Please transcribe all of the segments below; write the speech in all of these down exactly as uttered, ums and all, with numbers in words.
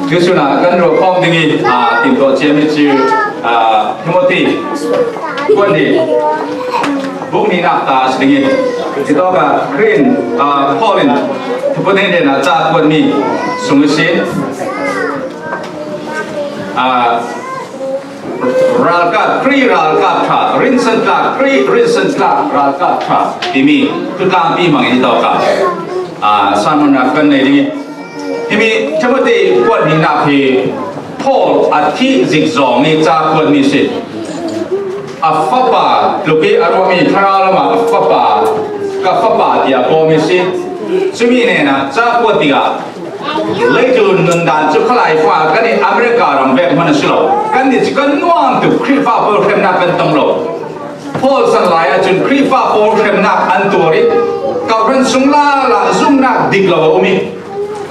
Tusun ah kan ruat khawm ding i, aa, timhtuah ciami cu, aa, Timothy kuat nih, bung hnihnak ta a si ding i, hitawkah Khrih in, aa, Paul in Timothy hnenah ca kuatmi sung a si. Aa, ralkap, Khrih ralkap ṭha, rinsantlak, Khrih rinsantlak ralkap ṭha timi tutlangpi hmangin hitawkah, aa, sanhmannak kan nei ding i, himi Timothy kuat hnihnak hi Paul a thih zik zawng i ca kuatmi si. A fapa, lupi a ruahmi thlarau lamah a fapa, ka fapa tiah kawmi si. Cumi hnenah ca kuat tikah leitlun nundan cu khalai fungah kan i America ram vek hman a si lo. Kan i cu kan nuam tuk Khrihfa pawl hremnak kan tong lo. Paul san lai ahcun Khrihfa pawl hremnak an tuar i, kawhhran sung lala zumhnak dik lo a um i,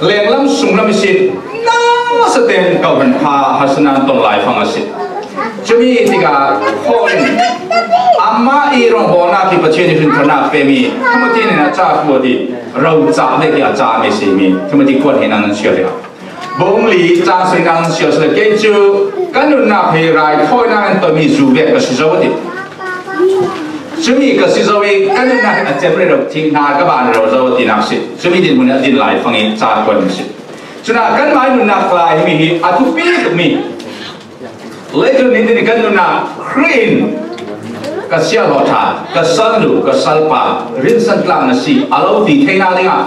lenglam sunglam ihsin nasa tein kawhhran kha harsatnak an tong lai fang a si. Cumi tikah Paul in amah i rawngbawlnak i Pathian i hrinthornak pemi Timothy hnenah ca kuat i, ro cah vek i a cami a simi Timothy kuat hnihnak nan siar tikah, bung li cang sengnak nan siar si le, kei cu kan nunnak hi raithawinak in tonmi zu vek ka si zo a ti. Cumi ka si zo i kan nunnak hi a cem rero, thih hna ka ban rero zo a tinak si. Cumi dinhmun ah din lai fang i ca kuat a si. Cunah kanmah i nunnak lai himi hi a thupi tukmi. Leitlun nitin i kan nunnak Khrih in ka siahlawh ṭha, ka salnu, ka salpa, rinsantlak na si a lo ti theinak dingah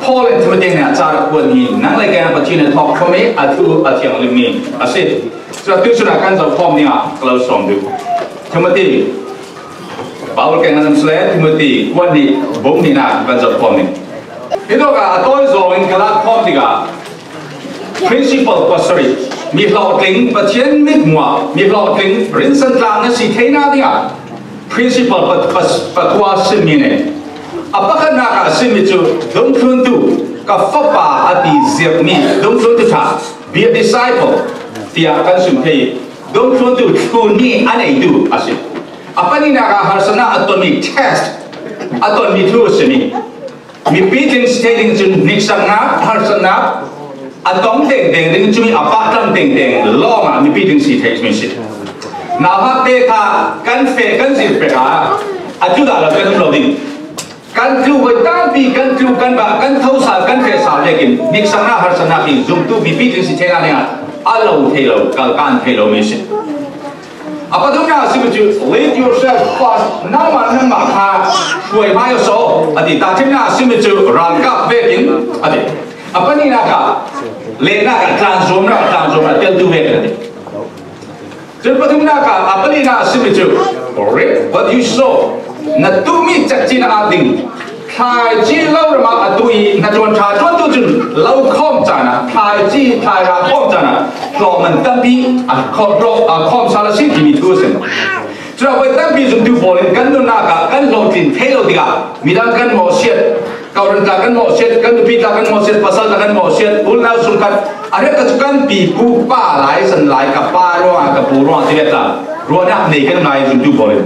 Paul in Timothy hnenah ca rak kuat hi. Nang le kei Pathian a thawk khawm i a thu a thianghlimmi a si. Cun atu cun a kan zoh khawm dingah ka lo sawm duh. Timothy, Baibal keng nan si le Timothy kuat nih, bung hnihnak kan zoh khawm ding. Hitawkah a tawi zawng in ka lak khawm tikah, principle pasarih, mi hlawhtling, Pathian mithmuh ah mi hlawhtling, rinsantlak na si theinak dingah principle pa, pa, pakua simmi nih. A pakhatnak ah a simmi cu dungthluntu, ka fapa a ti zirhmi dungthluntu ṭha, be a disciple, tiah kan sim thei. Dungthluntu thlunmi a neitu a si. A pahnihnak ah harsatnak a tonmi, test a tonmi thu a simi. Mipi tling si thei ding cun hniksaknak, harsatnak a tong tengteng ding, cumi a pahtlam tengteng lawngah mipi tling si thei cumi si. Nauhak te kha kan feh, kan zir pek ah a tlu dah lo kan um lo ding. Kan tlu voi tampi, kan tlu, kan bah, kan tho sal, kan feh sal vekin hniksaknak, harsatnak hi zumtu mipi tling si theinak dingah a lo thei lo, kalkan thei lo mi si. A pathumnak a simi cu, "Lead yourself first." Nangmah, nangmah kha hruai hmai aw saw, a ti. Tahṭhimnak a simi cu, "Ralkap vekin," a ti. A pahnihnak ah, lehnak ah, tlanzuamnak ah, tlanzuamnak ah teltu vekin, a ti. Cun pathumnak ah, a palinak a simi cu, "Reap what you sow." Na tuhmi cekci na at ding. Thlaici lo ram ah a tuh i hnaṭuan ṭha ṭuantu cun lo khawm caan ah, thlaici, thlai ra khawm caan ah hlawhman tampi a khawm, hlawh, a khawm sal a si timi thu a si. Cun a voi tampi zumtu pawl in kan nunnak ah kan hlawhtlin thei lo tikah midang kan mawhsiat, kawhhran tla kan mawhsiat, kan nupi tla kan mawhsiat, pasal tla kan mawhsiat, unau sungkhat a hrekkhat cu kan pi pu pa lai, san lai, ka pa ruangah, ka pu ruangah ti ve tla ruahnak nei kan um lai zumtu pawl in.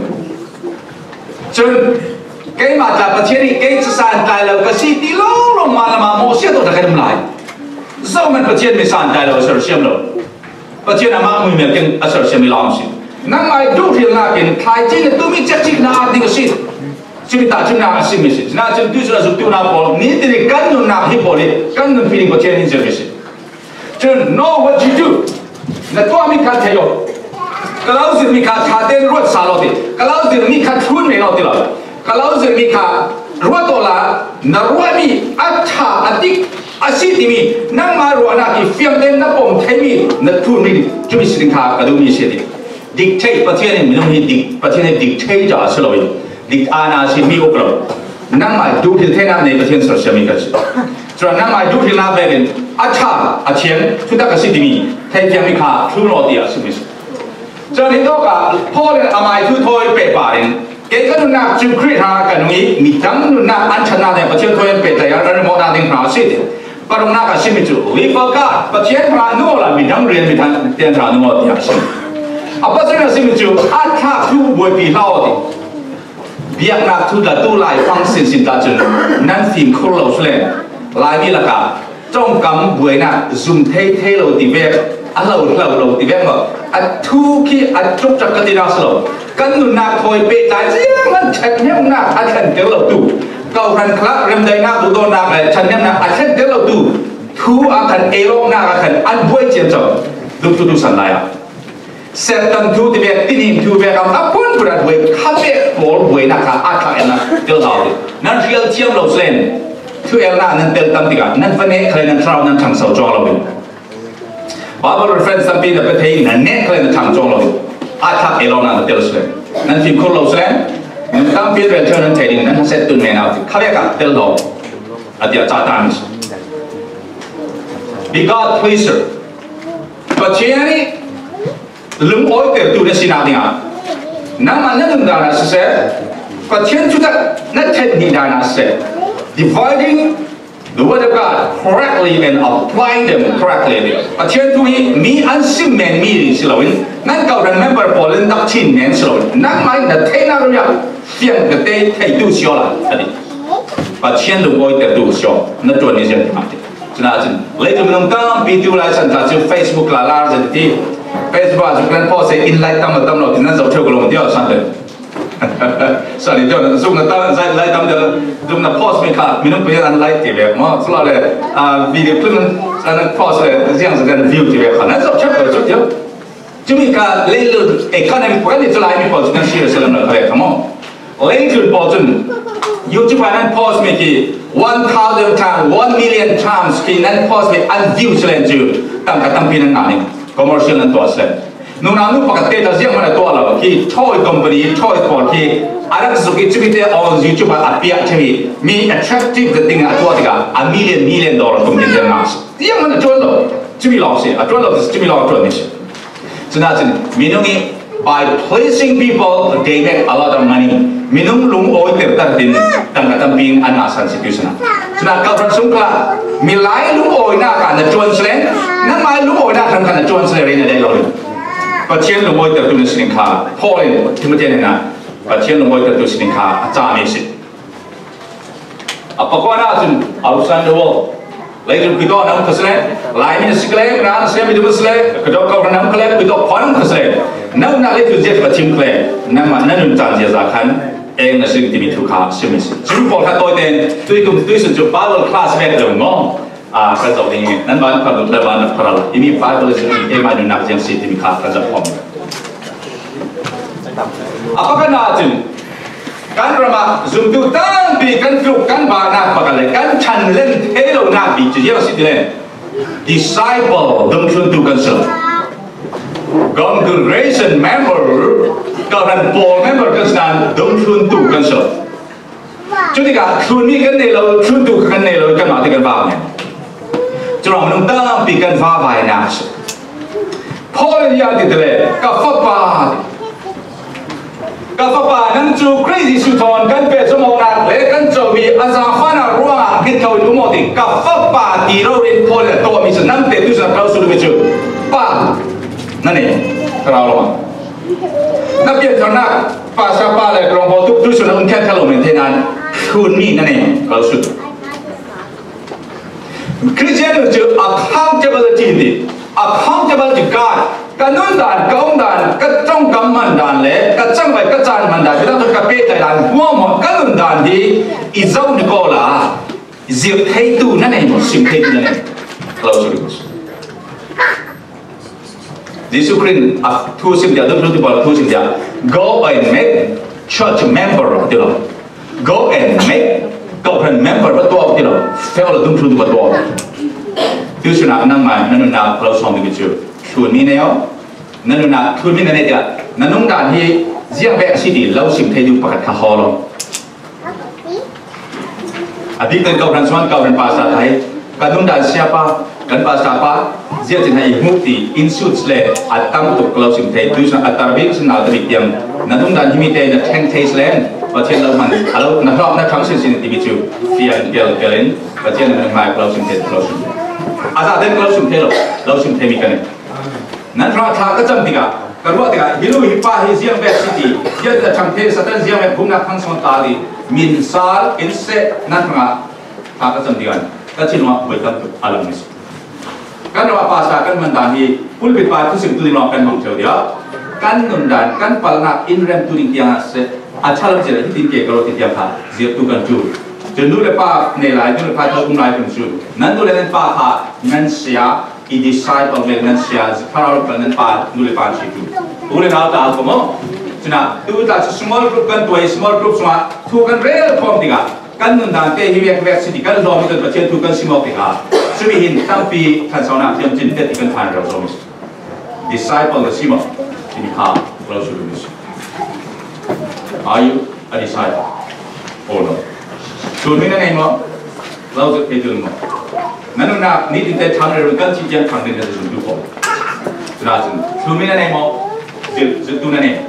Cun keimah tla Pathian nih kei casan tlai lo ka si ti lo lawng mah lamah mawhsiat awk kan um lai. Zohman Pathian mi san tlai lo a sersiam lo. Pathian amah muimel keng a sersiam i lawng si. Nangmah i duhhrilnak in thlaici na tuhmi cekci na at ding a si. Cumi tahṭhimnak a simi si. Sinah cun tuihsun a zumtu hna pawl nitin i kan nunnak hi pawl i kan nunpi ding Pathian in zirhmi si. Cun, "Know what you do." Na tuahmi kha thei aw. Ka lo zirhmi kha ṭha tein ruat sal aw ti. Ka lo zirhmi kha thlun men aw ti lo. Ka lo zirhmi kha ruat aw la, na ruahmi a ṭha, a dik a si timi, nangmah ruahnak i fiang tein na pom theimi, na thlunmi, cumi si ding kha ka duhmi a si, a ti. Dictate, Pathian in minung hi dik, Pathian hi dictator a si lo i, dik ana a si mi uk lo. Nangmah duhhril theinak nei Pathian sersiammi kan si. Cun nangmah duhhrilnak vekin a ṭha, a thiang, thutak a si timi theifiangmi kha thlun aw tiah a simi si. Cun hitawkah Paul in amai thu thawi pehpar in, "Kei ka nunnak cu Khrih hrangah ka nung i midang nunnak an ṭhatnak ding Pathian thawi an pehtlai an remawhnak ding hrangah a si," ti. Paruknak a simi cu, "Live for God," Pathian hrangah nung awla midang rian, midang Pathian hrangah nung aw tiah a si. A pasarih a simi cu, a thlak thu buaipi hlah aw ti. Biaknak thu tla tu lai fang sinsin ta cun nan fimkhur lo sule. Laimi lakah ṭongkam buaina zum thei thei lo ti vek, a lo hlauh lo ti vek maw? A thu khi a ṭuk ṭak ka ti nak si lo. Kan nunnak thawi pehtlai zianghman ṭhathnemnak a thlen tel lo tu, kohhran kha remdaihnak, duhdawtnak le ṭhathnemnak a thlen tel lo tu thu a khan, ei lawknak a khan an buai ciamco. Dungthu tu san lai ah Satan thu ti vek, tinim thu vek, am a phun phun a buai, kha vek pawl buainak kha a thak elna tel hau ti. Nan hrial thiam lo selen, thu elna nan tel tam tikah nan va neh khalai nan thlarau nan ṭhangso cuang lo ding. Bible reference tampi na pe thei, nan neh khalai nan ṭhang cuang lo ding. A thak elawkna nan tel selen, nan fimkhur lo selen, nan tampi rel ṭheu nan thei ding, nan haset tun neh nau ti kha vek ah tel lo a ti a ca ta mi si. Be God pleaser. Pathian nih lungawitertu na sinak dingah nangmah na nundan ah siseh, Pathian thutak na theih nih dan ah siseh, dividing the word of God correctly and applying them correctly. Pathian thu hi mi an sim men mi si loin, nan kohhran member pawl in dak chin men si loin, nangmah in na theihnak ruangah fiang tete theitu si aw lai, a ti. Pathian lungawitertu si aw, na ṭuan ni zian ti mah ti. Cun ah cun, leitlun minung tampi tu lai san ta cu Facebook la lar zet ti. Facebook ah cu kan post e, in like tam lo tam lo ti nan zoh ṭheu ko lo ti aw san te. Sorry, John, zumna tam, zai like tam te, zumna post mi kha minung pahnih an like ti ve maw? Cu lo le, ah, video clip an post le ziang zet kan view ti ve kha nan zoh ṭheu ko cu ti aw. Cumi kha leitlun economy pakhat nih cu Laimi pawl cu kan serious lem lo kha ve kha maw? Leitlun pawl cun YouTube ah nan post mi khi one thousand times, one million times khi nan post mi an view si len cu tangka tampi nan ngah ning, commercial nan tuah si len. Nunau nu pakhat te ta zianghman a tuah lo khi toy company, toy pawl khi a rak zuk i cumi te on YouTube ah a piah ṭheu i mi attractive zet ding a tuah tikah a million, million dollar company te ngah si. Zianghman a ṭuan lo, cumi lawng si, a ṭuan lo, cumi lawng a ṭuan mi si. Cun ah cun minung i by pleasing people they make a lot of money. Minung lungawiterter din tangka tampi in an ngah san si tu si na. Cun ah kohhran sung kha milai lungawinak ah na ṭuan si len, nangmah lungawinak hrang kha na ṭuan si len rei na dai lo ding. Pathian lungawitertu na si ning kha Paul in Timote hnenah Pathian lungawitertu si ning kha a cami a si. A pakua ah cun outside the world. Leitlun khuitawk na um kha si le, Laimi na si kha le, na na si le, midum na si le, khuitawk kohhran na um kha le, khuitawk khuan na um kha si le, na umnak leitlun zia a thim kha le, nangmah na nun caan ziaza khan eng na si ding timi thu kha a sim mi si. Cu pawl kha tawite in tuikum tuisun cu Bible class vek lo maw? Ah, kan zoh ding i nan van khuar duh le van khuar la. Imi Bible zin in keimah nunnak ziang si timi kha kan zoh khawm. A pakhatnak cun kan ram ah zumtu tampi kan tluk, kan bahnak pakhat le kan ṭhanlen thei lonak bik cu ziang a si ti le disciple, dungthluntu kan si lo. Congregation member, kohhran pawl member kan si nain dungthluntu kan si lo. Cutikah thlunmi kan nei lo, thluntu kan nei lo, kanmah te kan va ngai. Curuang minung tampi kan va vainak a si. Paul in ziang ti ti le, ka fapa, ka fapa, nang cu Khrih Jesuh thawn kan pehzom awknak le kan comi a zaangfahnak ruangah hngetlo in um aw ti. Ka fapa ti rori in Paul in a tuahmi cu, nang te tu sun a kal sulu mi cu pa na nei, thlarau lo ah na pianthar nak, pastor pa le tlawng pawl tuk tu sun a um thianthar lo men thei nain thlunmi na nei, kal sulu. Christian cu accountability ti, accountable to God. Ka nundan, ka umdan, ka ṭongkam hmandan le ka cangvai ka caan hmandan, ka pehtlai dan hmuahhmuah ka nundan hi i zoh ni ko la, zirh theitu na nei maw, sim theitu na nei? Ka lo suri ko. Jesuh Khrih in a thu sim tiah, dungthluntu pawl a thu sim tiah, "Go and make church member," a ti lo. "Go and make kohhran member," va tuah, a ti lo. Feh awla dungthluntu va tuah. Tuisun ah nangmah na nunnak lo sawm ding cu thlunmi nei aw. Na nunnak thlunmi na nei tiah na nungdan hi ziang bek a si ti lo sim thei duh pakhat kha hawl aw. A bik tein kohhran suan, kohhran pastor thai, ka nungdan siapa, kan pastor pa, ziah cin hai hmuh ti in sut le a tam tuk ka lo sim thei, tuisun a tar bik, sin nau tabik tiang, na nungdan himi te na thleng thei selen, Pathian lo hman, a lo, na hlawk, na thang sin sin timi cu, fian pial pial in, Pathian na hmai ka lo sim thei, ka lo sim thei. A zate ka lo sim thei lo, lo sim thei mi kan. Nan hrang thla ka cam tikah, ka ruah tikah, hi nu hi pa hi ziang vek si ti, ziang a ṭhang thei, Satan ziang vek bumnak thang sawn ta ti, min sal in seh nan hrangah thla ka cam tikah, Ka chin lawng a buai tam tuk a lang mi si. Kan ruah pastor kan man dan hi pulpit pa thusim tu ding lawng kan mang cheu dia. Kan nun dan, kan palna in rem tu ding tiang a se, a chalam zia hi tin ke ka lo ti tiang kha, zia tu kan tu. Chun nu le pa nei lai, nu le pa tawh um lai kan chu. Nan nu le nan pa kha, nan sia, i disciple le nan sia, thlarau kan nan pa, nu le pa si tu. U le nau ta ko mo. Chuna, tu ta chu small group kan tuai, small group sua, thu kan rel khawm ding a. Kan nun dan te hi vek vek si ti kan lawm i kan Pathian thu kan sim awk tikah, sumi hin tampi thansauna thiam cin te ti kan phan rau zo mi si. Disciple ka sim awk ti mi kha lo su mi si. Are you a disciple? Oh no. Sun mi na nei mo? Lo zu pe tu mo? Na nun na ni tin te tham le run kan chi tian tham din na sun tu ko. Tuna sun. Sun mi na nei mo? Zu tu na nei.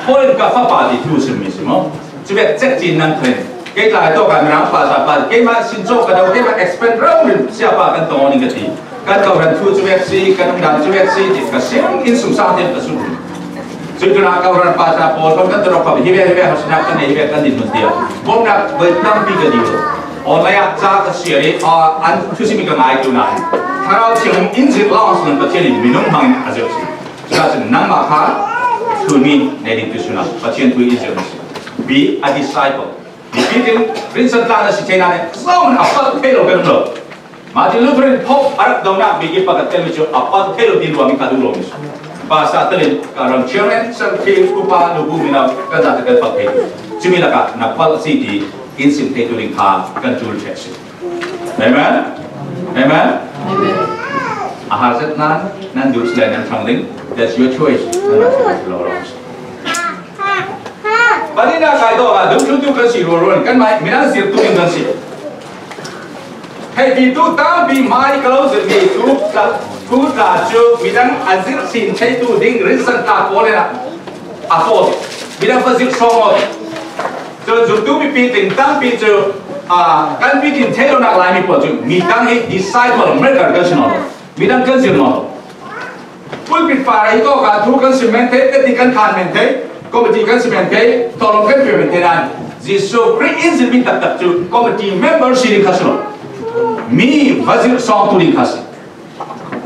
Hoi ka fa pa ti tu sun mi si mo? Chubek cek cin nan thlen. Kei tlai tawk a Mirang pa sa pa, keimah sin cawk ka do, keimah expand rau rin sia pa kan tawng ning ka ti. Kan kau ran thu chubek si, kan um dan chubek si, ti ka sim in sum sang tiang ka sum. Chu tu na kau ran pa sa pawl, kan tawk pa, hi ve, hi ve, ha sina kan nei, hi ve, kan din mun tiang. Bom na, bai tam pi ka di lo. Online a cha ka sia ri, a, an thu si mi ka ngai tu na. Thlarau thiang in zit lau, sun ka thian in minung mang a zir si. Chu na chu nangmah kha, thu mi, nei ding tu suna, Pathian thu in zir si. Be a disciple. Mipi tin rinsan tlak na si thei na le, zawng a pal thei lo kan um lo. Martin Luther in Pope a rak donak bik i pakat tel mi cu a pal thei lo tin ruang in ka duh lo mi si. Pastor tel in ka ram chairman, secretary, upa, nubu, minau, kan zate kan pal thei. Cumi lakah na pal a si ti in sim thei tu ding kha kan tul ṭhek si. Amen? Amen? A har zet nan, nan duh si le nan ṭhang ding, that's your choice. Nan rak si lo lo si. Pahnihnak kai tawk ah dungthluntu kan si rualrual in kanmah hi minam zirtu in kan si. Theihpitu tampi hmai ka lo zirhmi thu tla, thu tla cu midang a zirh sin theitu ding rinsan tlak pawl in a, a fawi. Midang va zirh sawng aw. Cun zumtu mipi tling tampi cu, aa, kan pitling thei lonak Laimi pawl cu midang hi disciple maker kan si nawn lo. Midang kan zirh nawn lo. Pulpit par ah hi tawk ah thu kan sim men thei, teti kan khan men thei, committee kan sim men thei, tawlawm kan pe men thei nain Jesuh Khrih in zirhmi taktak cu committee member si ding kha si lo. Mi va zirh sawngtu ding kha si.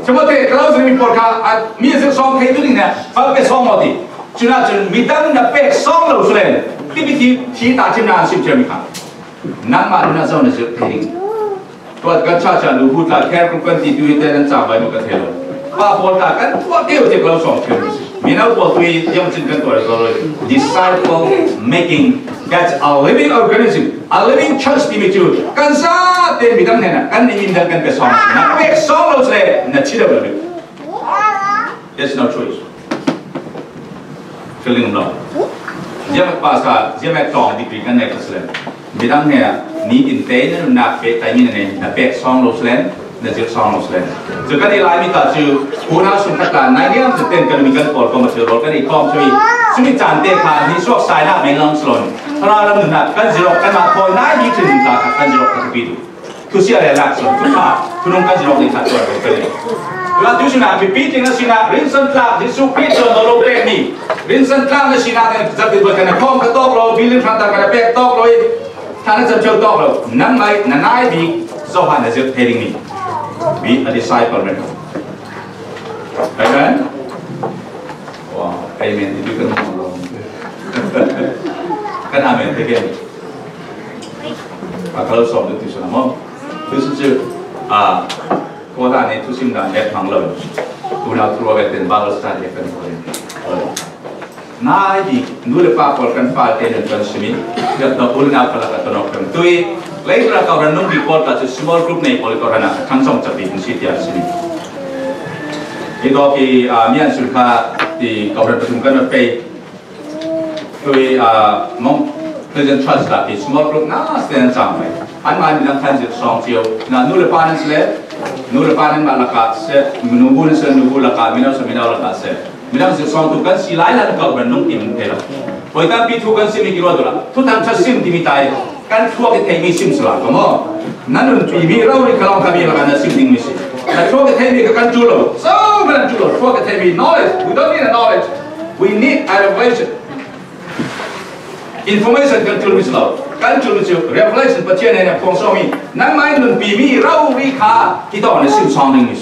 Timothy, ka lo zirhmi pawl kha, a, mi zirh sawng theitu ding na va pe sawng maw ti. Cunah cun midang na pek sawng lo si len, tipi ti thi ta cim na an sim ciami kha. Nangmah nunah zo na zirh thei ding. Tuat kan chacha nu hu tla kher kum kan ti tu hi te nan cang bai mu ka thei lo. Pa pawl ta kan tuah keu tik lo sawng keu. Mino pawl tu hi tiang cin kan tuah zo lo. Disciple making, that's a living organism, a living church ti mi cu kan sa te midang hnenah kan i mindang kan pe sawng. Na pek sawng lo si le na thi lo lo. There's no choice. Ka ling lo. Ziamek pasa, ziamek tawng degree kan nei ka si len. Midang he ni in te na nunnak pe tai mi na nei, na pek sawng lo si len, na zirh sawng lo si len. Cu kan i Laimi ta cu, unau sung khat ta, nai liam cu ten kan mi kan pawl ko ma cu rol kan i kawm cu i. Sumi caan te kha, ni suak sai nak meng lam si lo. Thlarau lam nunnak kan zirh awk, kan ma thawi nai hi cun ta kha kan zirh awk ka pi tu. Thusia le lak sawn, thukha, thunung kan zirh awk ding kha tuan ro kan i. Tuan tu sinah mipi tling a sinah rinsan tlak Jesuh Khrih tuan lo lo pek ni. Rinsan tlak na sinah kan zat ding tuan kan a khawm ka tawk lo, building hram ta kan a pek tawk lo i. Thana cam cheu tawk lo. Nang mai na nai bik Johan na zirh thei ding ni. Be a disciple maker. Amen. Wow, amen. Itu kan mau lo. Kan amen, begitu. A ka lo sawm tu tuition a maw? Tuition cu, a, kawhna nih thusim dan bek hmang lo. Unau thluavelte in Bible study kan hmuh rih. Nai bik, nu le pa pawl kan fale nun kan sim i, kan tonawk, unau palak a tonawk kan tuah i, leitlak kawhhran nung bik pawl ta cu small group nei pawl i kawhhran ah a ṭhangso cak bik an si tiah a sim i. Hi dawk i, a, mi an sun kha ti kawhhran pathum kan rak pei. Tui, aa, Mount Pleasant Church ta ti small group na sten cang mai. An mai midang khan zirh sawng cio. Na nu le pa nan si le, nu le pa nan mah lakah se, nu bu nan si le, nu bu lakah, mino si le, mino lakah se. Midang zirh sawng tu kan si lai lan kau ban nung tim thei lo. Hoi tampi thu kan sim i ki ruat ula. Thu thangṭhat sim timi tai. Kan thluak i theihmi sim sila ka maw? Na nunpi mi rori kha lawng kha mi lakah na sim dingmi si. Na thluak i theihmi kha kan ṭul lo. So kan ṭul lo. Thluak i theihmi knowledge. We don't need a knowledge. We need a revelation. Information kan ṭulmi sila. Kan tul cu Revelation Pathian nen a phuang sawmi, nangmah in nunpi mi rori kha hi tawh na sim sawng ding hi.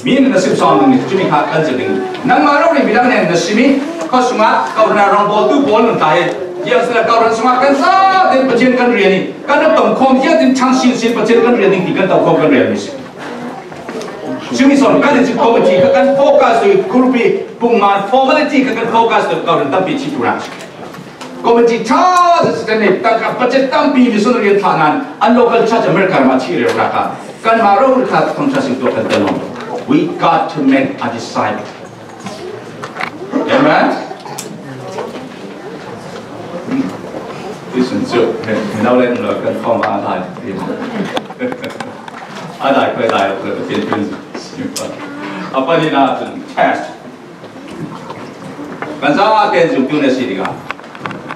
Mi na sim sawng ding hi, cumi kha kan zir ding. Nangmah rori midang nen na simi, khuasungah kawhhran rawng bawltu pawl nun ta hi. Ziang sila kawhhran sungah kan zaten Pathian kan rian hi, kan rak tong khawm ziatin thang sinsin Pathian kan rian ding ti kan tong khawm kan rian mi si. Cumi sawn kan in cu committee kha kan focus tu, khurpi pungman formality kha kan focus tu, kawhhran tampi thi tu rak. Committee ṭha zeizat kan nei, tangka budget tampi missionary an thlah nan, an local church America ram ah thih rero nak ah, kanmah rori kha thawngṭha sim tuah kan tel lo. We got to make a disciple. Amen? Tuisun cu, no le no kan form a dai. A dai ko dai lo, Pathian tun. A pahnihnak cun test. Kan zaten zumtu na si ding a.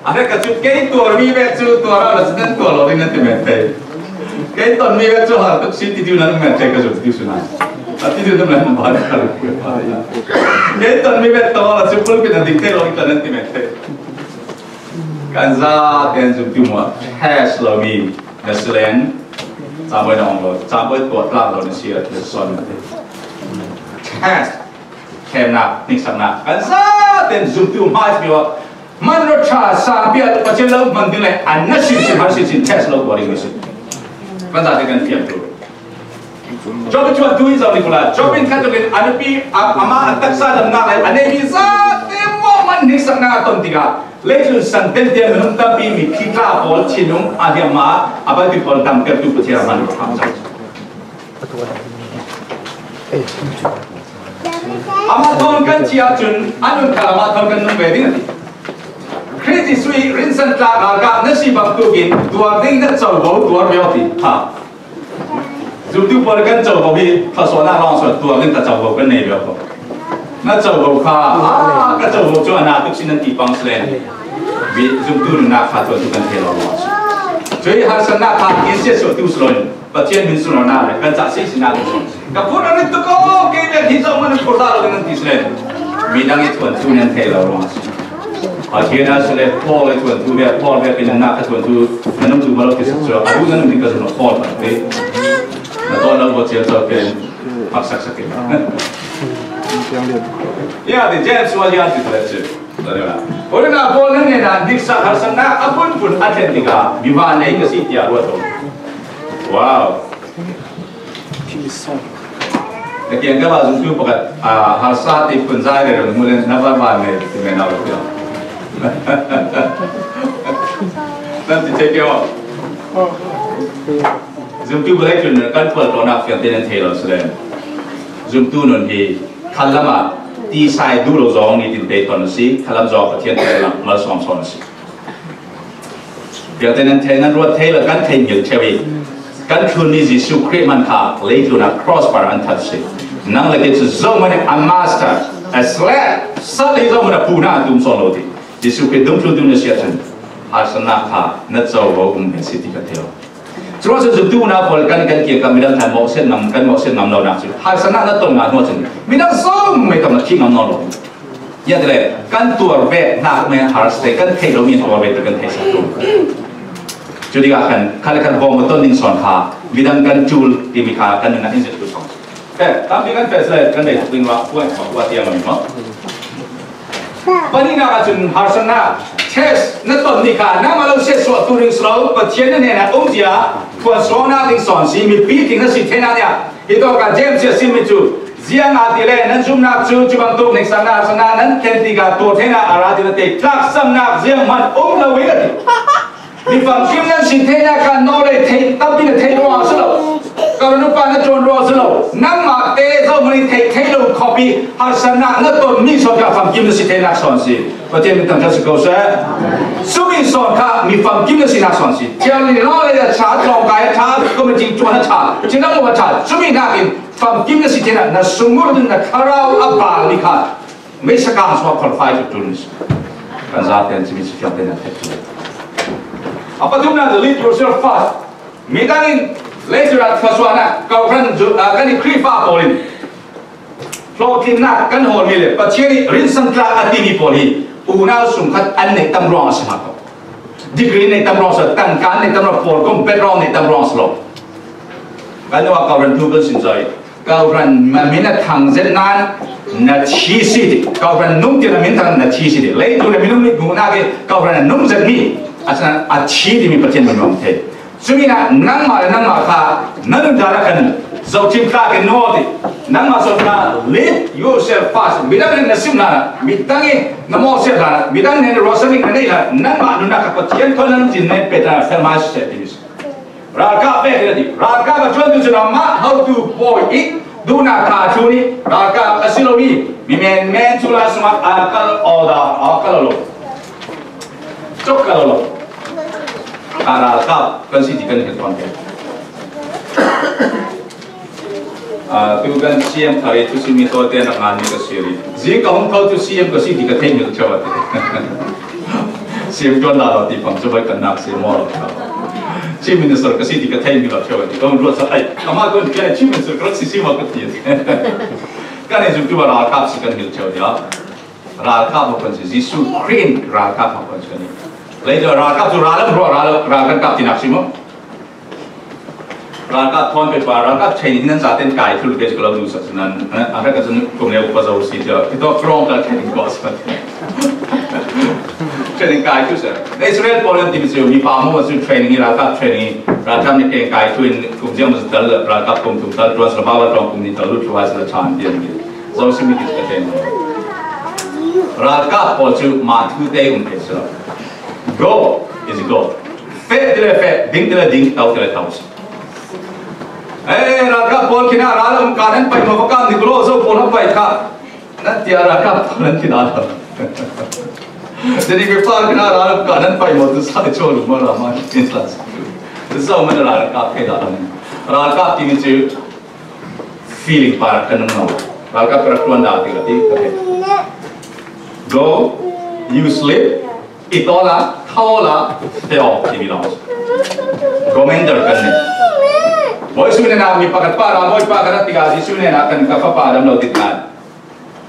A hrek ka cu kei tuarmi vek cu tuar a, nan tuar lo ding nan ti men thei. Kei tonmi vek cu har tuk si ti diu nan men thei ka zumtu si na. A ti diu nan ba ka lu. Kei tonmi vek tong a cu pulpit nan ding thei lo ding nan ti men thei. Kan zaten zumtu maw, test lo mi na si len. Cambawi na ong lo, cambawi tuah tlak lo na si a, na son na te. Test. Themnak, hniksaknak, kan zaten zumtu hmai si piak. Man ro ṭha, sang piak, Pathian lo hman ding le, an na sin sin, har sin sin, test lo kuaring na sin. Kan zaten kan fiang tu. Job chuan tu in zau ni kula. Job in khat in a nupi, a, ama a taksa damnak le, a neimi zaten maw man hniksaknak a ton tikah, leitlun san tenten minung tampi mi khi tla pawl thinlung a hliam ma, a balpi pawl damtertu Pathian a hman ro ṭha. Amah thawn kan ci ahcun a nun khal amah thawn kan nung ve ding a ti. Khrih Jesuh i rinsan tlak ralkap na si bangtuk in tuar ding na covo tuar ve aw ti. Ha. Zumtu pawl kan covo hi thluasuahnak lawng sual tuar ding ka covo kan nei ve aw. Na covo kha, ah, ka covo cu a na tuk si nan ti pang si len. Zumtu nunnak kha tuar tu kan thei lo lawng si. Cui harsatnak kha in siatsuahtu si loin. Pathian min sunlawinak le kan cah sihsihnak in ka phun a rit tuk aw, kei bek hi zoh man an phurh dah lo ding an ti si le midang i thuanthu nan thei lo ruang a si. Pathian a si le Paul i thuanthu bek, Paul bek in nunnak a thuanthu nan um tu ma lo ti sak cu a duh nan um ding ka zumh lo Paul bek te na tawn lo bawh ciar co pen maksak sak in. Ya, ti James sual ya ti le cu. Ule na Paul nan hnenah hniksak harsatnak a phunphun a thlen tikah mi vanlei ka si tiah ruat aw. Wow. Na kiangkap ah zumtu pakhat, ah, harsa ti phun zai rero na hmu le na va vanlei ti men lo tiah. Nan ti thei kei aw. Zumtu balei tlun kan phual tlawnak fiang tein an thei lo si le. Zumtu nun hi khallam ah tisai duh lo zong nitin te ton a si, khallam zong Pathian te lang malsawm sawn a si. Fiang tein an thei, nan ruat thei lo, kan thei ngil ṭheu i kan thlunmi Jesuh Khrih man kha leitlun ah cross par an that si. Nang le kei cu zohman in a master, a slave, sal hi zohman a puhnak a tum sawn lo ti. Jesuh Khrih dungthluntu na si ahcun harsatnak kha na covo um ve si ti ka thei lo. Curuangah cun zumtu unau pawl kan, kan kiangkap midang hna mawhsiat ngam, kan mawhsiat ngam lonak cu harsatnak na ton ngai hnu ahcun midang zong mei kam na khih ngam nawn lo. Ziah ti le kan tuar ve hnak men harsa te kan theih lomi an tuar ve ti kan theihsak tu. Cu tikah khan khan le khan bawm a ton ding sawn kha midang kan ṭul timi kha kan nunnak in zirhtu sawn. He, tampi kan feh le kan dei tuk ding ruah, puan kha puan tiang a mi maw? Pahnihnak ahcun harsatnak, test, na ton nih kha nangmah lo siatsuahtu ring si lo, Pathian na hnenah um cia, phuan sualnak ding sawn si, mipi tling na si theinak nih ah, hi tawk ah James a simmi cu, ziangahtile nan zumhnak cu, cu bantuk hniksaknak, harsatnak nan thlen tikah tuar theinak a ra ti na te, tlaksamnak zianghman um lo i a ti. Mi famkim nan si theinak kha nawl le thei tampi na thei ruang a si lo. Ka run upa na ṭuan ruang a si lo. Nangmah te zohman i theih theih lo khawp i harsatnak na tonmi sawn kha famkim na si theinak sawn si. Pathian min thangṭhat si ko seh. Sumi sawn kha mi famkim na sinak sawn si. Thiang ni nawl le a ṭha, tlawngkai a ṭha, committee ṭuan a ṭha, cinam a ṭha. Sumi nakin famkim na si theinak na sungurh ding na thlarau a balmi kha Meisa kang suak qualify cu ṭul mi si. Kan zaten cumi si fiang tein an theih ṭul. A pathumnak cu lead yourself first. Midang in leitlun ah thluasuahnak, kawhhran zu-, ah, kan i Khrihfa pawl in hlawhtlinnak kan hawlmi le Pathian i rinsan tlak a timi pawl hi unau sungkhat an neih tam ruang a si hna ko. Degree nei tam ruang si lo, tangka nei tam ruang, pawlkom background nei tam ruang si lo. Kan nuak Kawlram thu kan sin zaw hi. Kawlram mamin a thang zet nan na thi si ti. Kawlram nung ti na min thang na thi si ti. Leitung na min nung mi gu na ke Kawlram nung zet mi. A sa a thi ti mi Pathian min nuam thei. Sumina nangmah le nangmah kha na nuntak a kan zothim tla ke no ti. Nangmah zong kha live yourself first. Midang in na sim lana, midang in na mawhsiat lana, midang in na ruahsak ding na neih lana, nangmah nuntak kha Pathian thawn nang cin na pet lana fel mai seh ti. Ralkap vek hi a ti. Ralkap a chuan tu cun amah hotu pawi i duhna tha thu ni. Ralkap a si lo mi, mi men men chu la sungah a kal awda a kal lo. Chok kal lo. A ralkap kan si ti kan hil tuan ke. A, tu kan siam thari tu si mi to te nak ngan ni ka siri. Zi ka hong thau tu siam ka si ti ka thei mil chawa ti. Siam tuan da lo ti pang chawa kan nak siam mo lo. Chief Minister ka si ti ka thei mil chawa ti. Ka hong ruat sa ai. Ka ma kon kia Chief Minister ka si si ma ka ti. Kan ni zum tu ba ralkap si kan mil chawa ti a. Ralkap ho kan si, Jesu Khrist ralkap ho kan si kan ni. Leitung ralkap tu ralkap ro ralkap ralkap kap ti nak si mo. Ralkap thawn pe pa ralkap training nan zaten kai thul ke kalau du sa nan. A ka kan kum ne pa zo si jo. Kito krong ka training ko sa. Training kai tu sa. Israel Poland team si mi pa mo su training ralkap training. Ralkap ni ke kai tu in kum jam sa dal ralkap kum tum dal tuan sa ba ba tong kum ni dal lu tuan sa chan dia ni. Zo si mi ti ka training. Ralkap pawl cu mah thu te um te si lo. Go is go. Feh ti le feh, ding ti le ding, tau ti le tau si. Eh, ralkap pawl khin a ral um ka nan pai maw, va kam ni ku lo zo pawl a pai kha. Nan tia ralkap pawl nan khin a lo. Jadi mi pa khin a ral um ka nan pai maw tu sa chaw lu ma ra ma in sa. Tu sa ma ralkap khe da lo. Ralkap ti mi cu feeling par kan nung lo. Ralkap per tuan da ti ka ti ka ti. Go, you sleep, i to la, thau la, te o ti mi lo. Commander kan ni. Boy su ne na mi pakat pa ra, boy pa kan ti ka si su ne na kan ka pa pa dam lo ti ta.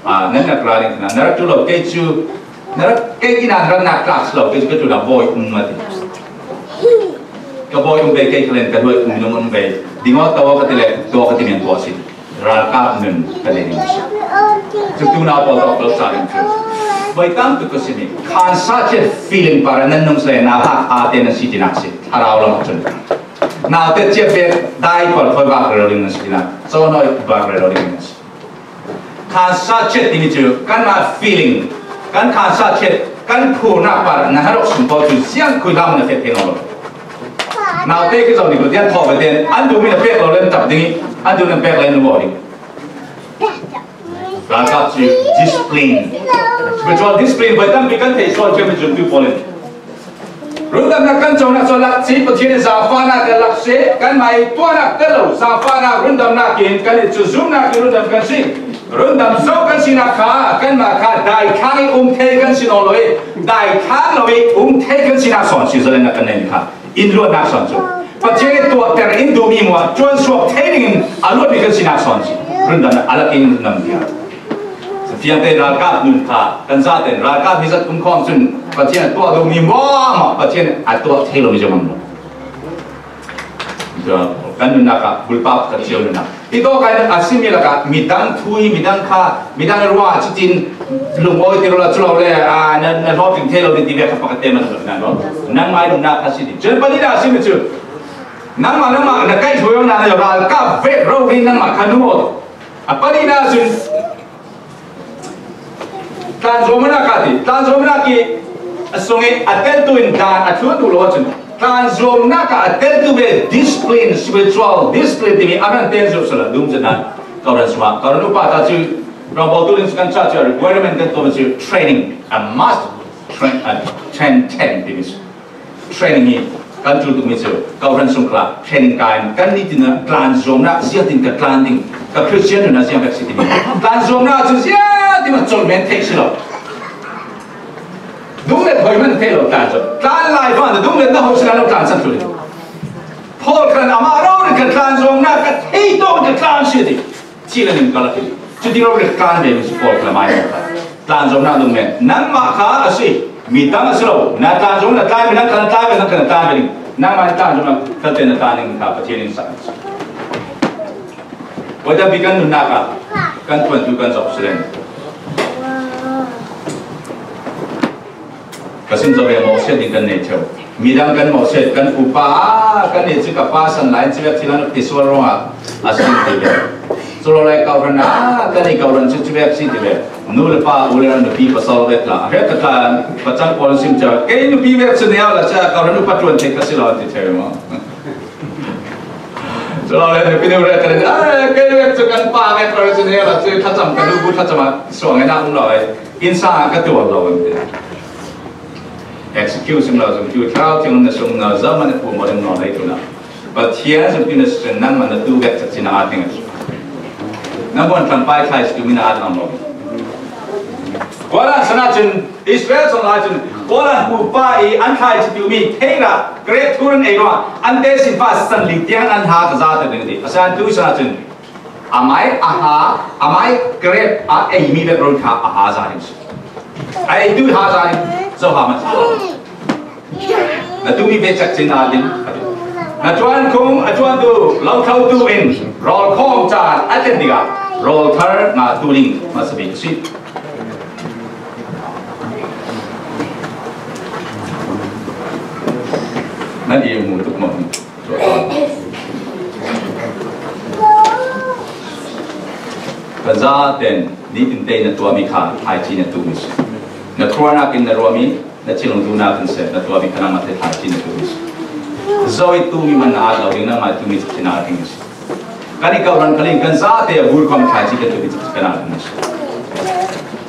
A, nan nak ra ring na, na ra tu lo ke chu, na ra ke ki na ra nak class lo ke chu ka tu na boy um ma ti. Ka bawi um ve kei khalen ka hnuai um minung um ve. Ding aw to ka ti le to ka ti men tua si. Ralkap nun ka le ding si. Cu tu nau pawl tawk lo sa ding cu. Bawi tam tu ka si ni. Khansa chet feeling para nan nung se na ha a te nan si ti nak si. Thlarau lam a cun. Nau te chia ve dai pawl khoi vak rero ding nan si ti nak. Caw noi vak rero ding nan si. Khansa chet timi cu kanmah feeling, kan khansa chet, kan phurnak par na harok sung pawl cu ziang khui hlam na fek thei lo. Naute khi zong ni ko tian thawh ve ten an dumi na pek lo len tap ding i an dumi na pek len lo ding. Ralkap cu discipline. Spiritual discipline bai tampi kan thei sual ciami cun tu pawl in. Rundamnak kan cawhnak cu a lak si, Pathian in zaangfahnak kan lak si, kanmah i tuahnak kan lo, zaangfahnak rundamnak in kan i cu zumnak i rundam kan si. Rundam zo kan sinak kha, kanmah kha daithlang i um thei kan si nawn lo i, daithlang lo i um thei kan sinak sawn si, zalennak kan neih kha. In luatnak sawn cu. Pathian i tuahter in duhmi muah, cuansuak thei dingin a luatmi kan sinak sawn si. Rundamnak a lak in rundam tiang. Fiangte ralkap nun kha kan zaten ralkap hi zat kum khawng cun Pathian a tuah duhmi muahmuah Pathian a tuah thei lomi zong an lo. Kan nunnak ah bulpak kan cio nunnak. Hi tawk ah a simi lakah midang thui, midang kha, midang ruah cutin lungawi ti lo la cu lo le, aa, na, na hlawtling thei lo ding ti ve kha pakhat te man lo nan lo. Nangmah i nunnak kha si ding. Cun pali na a simi cu nangmah, nangmah na kaih thui awk na na ralkap vek ro ding nangmah kha nu aw. A pali na cun Tlanzuamnak ah ti, tlanzuamnak i a sung i a teltu in dan a thlun duh lo ahcun, tlanzuamnak ah a teltu ve discipline, spiritual discipline timi a hran ten zurh sala dum zet nan. Kawlram sungah, Kawlram upa ta cu, Rambaw tu ding cu kan ca cu, requirement kan tuah cu, training, a must train, a train ten timi cu. Training hi kan ṭul tukmi cu Kawlram sung kha training ka in kan nitin ah tlanzuamnak ziatin ka tlan ding, ka Christian nun ah ziang bek si timi. Tlanzuamnak cu ziatin ah colh men theih si lo. Dunglet hoi man theih lo tlanzuam. Tlan lai van dunglet na hoi si lo tlan san thlu. Paul khan amah rori kan tlanzuamnak ka thei tawk ka tlan si ti. Thil an in kalak hi. Cuti lo rik tlan ve mi si Paul kha mai kha. Tlan zomnak dum men. Nangmah kha a si. Midang a si lo, na tlan zong na tlan, midang khat na tlan, midang khat na tlan ve ding. Nangmah na tlan zong na, khatte na tlan ding kha Pathian in sa. Tua tampi kan nunnak ah, kan tuantu kan zop si leng. Ka sim zo ve, mawhsiat ding kan nei ṭheu. Midang kan mawhsiat, kan pupa, ah, kan nei cu ka pa san lai, ci vek ci lan, ti sual ruangah a si ti ve. Cu lo lai kau ran, ah, kan i kau ran cu ci vek si ti ve. Nu le pa, u le nau, nupi pasal vek la. A hriat tak ah, pacang pawl sim cia. Kei nupi vek cu neu la cia, kau ran upa ṭuan thei ka si lo, ti ṭheu maw? Cu lo le nupi nu le kan, ah, kei vek cu kan pa vek ka si neu la, cu thlacam, kan nu bu thlacam ah suang ngai nak um lo, eh. Inn sang ah ka tuar lo, an ti. Excuse sim lo, zong cu thlau thing na sung na zaman a pu mo ding no lei tu na. Pathian zumtu na si cun nangmah na tu vek cak cin a at ding a si. Na buan tlangpai thlai si tu mi na at ngam lo. Kuala san ah cun Israel san lai cun kuala pupa i an thlai si tu mi theira grep thur an ei ruah an te sin fa san ling tiang an ha ka za ta ding a ti. A san tu san ah cun amai a ha, amai grep a ei mi vek run kha a ha za ding si. A ei tu ha za ding zo ha man si. Na tumi ve cak cin a ding. Na ṭuan khung a ṭuantu, lo thlotu in rawl khawm caan a tlen tikah rawl thar ngah tu ding hmasa bik a si. Nan i mu tuk maw? Ka zaten nitin te na tuahmi kha thlaici na tuhmi si. Na khuanak in na ruahmi, na cilung duhnak in seh na tuahmi kha nangmah te thlaici na tuhmi si. Zo i tuhmi man na at lo ding, nangmah tuhmi cak cin a at ding si. Kan i kau ran khal in kan zate a bur kong thlaici kan tuhmi cak cin a at ding si.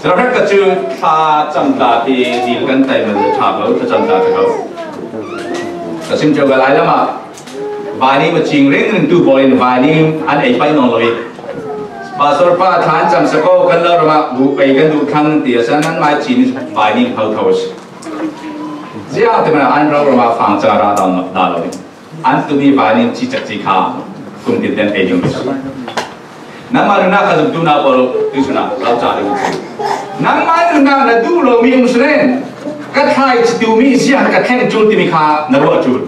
Zarhek ka cu thla cam tla ti dil kan tai man ṭha ko, thla cam tla ka ko. Ka sim cio ka lai lamah vainim a cing ringringtu pawl in vainim an ei pai nawn lo i, Pastor pa thla an cam sako, kan lo ramah bu pei kan duh thlang ti a san, an mai cin vainim tho tho a si. Ziah ti mana an ro ramah fangcang a rah dah lo ding. An tumi vainim cicak ci kha kum tinten ei ding. Nangmah nunnak kha zumtu na pawl tuisun ah lo ca ding. Nangmah nunnak na duh lomi um sinen ka thlai ci tumi ziah ka thleng cul timi kha na ruah cul.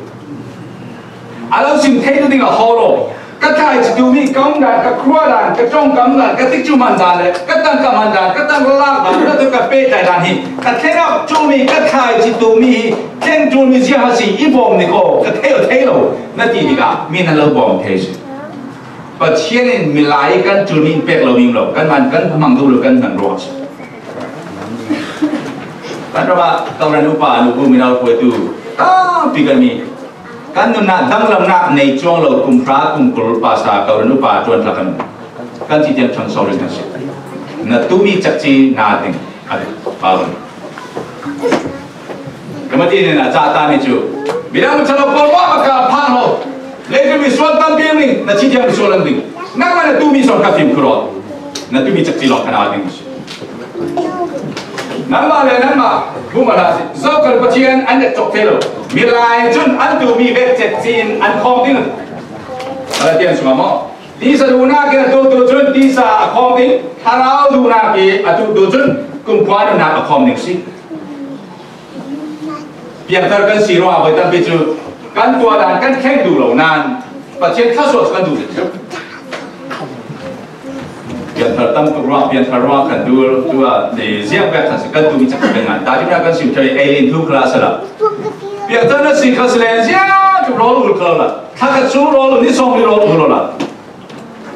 A lo sim thei tu ding a haw lo. Ka thlai ci tumi ka um dan, ka khua dan, ka ṭongkam dan, ka tikcu man dan le ka tangka man dan, ka tanglak dan, ka tu ka pehtlai dan hi ka thleng a cumi, ka thlai ci tumi hi thleng cumi ziah a si i bawm ni ko ka thei lo, thei lo na ti tikah mi nan lo bawm thei si. Pathian in milai kan cumi in pek lo mi um lo, kan man kan hmang duh lo, kan hman ruah si. Kan ram ah kawhhran upa, nubu, mino puai tu tampi kan mi. Kan nunnak danglamnak nei cuang lo, kum hra kum kul pasa kawhhran upa ṭuan tla kan, kan ti tiang ṭhang so ring a si. Na tumi cakci na ding a pau. Ka mati nih na ca ta mi cu, midang ṭha lo pawl mah baka phang lo. Leitlun misual tampi ning na ci tiang misual an ding. Nangmah na tumi sawng ka fim khuarawt. Na tumi cakci lawng kan a ding si. Nangmah le nangmah bu ma hlah si. Zo kan Pathian an nek cawk thei lo. Milai cun an tumi vek cekci in an khawm ding. A la tian sungah maw? Tisa duhnak in a tu tu cun tisa a khawm ding. Thlarau duhnak i a tu tu cun kumkhua nunnak a khawm ding si. Piangthar kan si ruangah voi tampi cu kan tuah dan kan thleng duh lo nain Pathian thluasuah cu kan duh zet. Piangthar tam tuk ruang, piangthar ruang kan dul, tu ah ziang pek khan si kan tu mi cak kan ngai. Dah dimnak kan sim thei, ei lin thu kha la sala. Piangthar na si kha si len ziang tuk rawl ul kha lo la. Thla khat su rawl ul, ni sawm ni rawl ul lo la.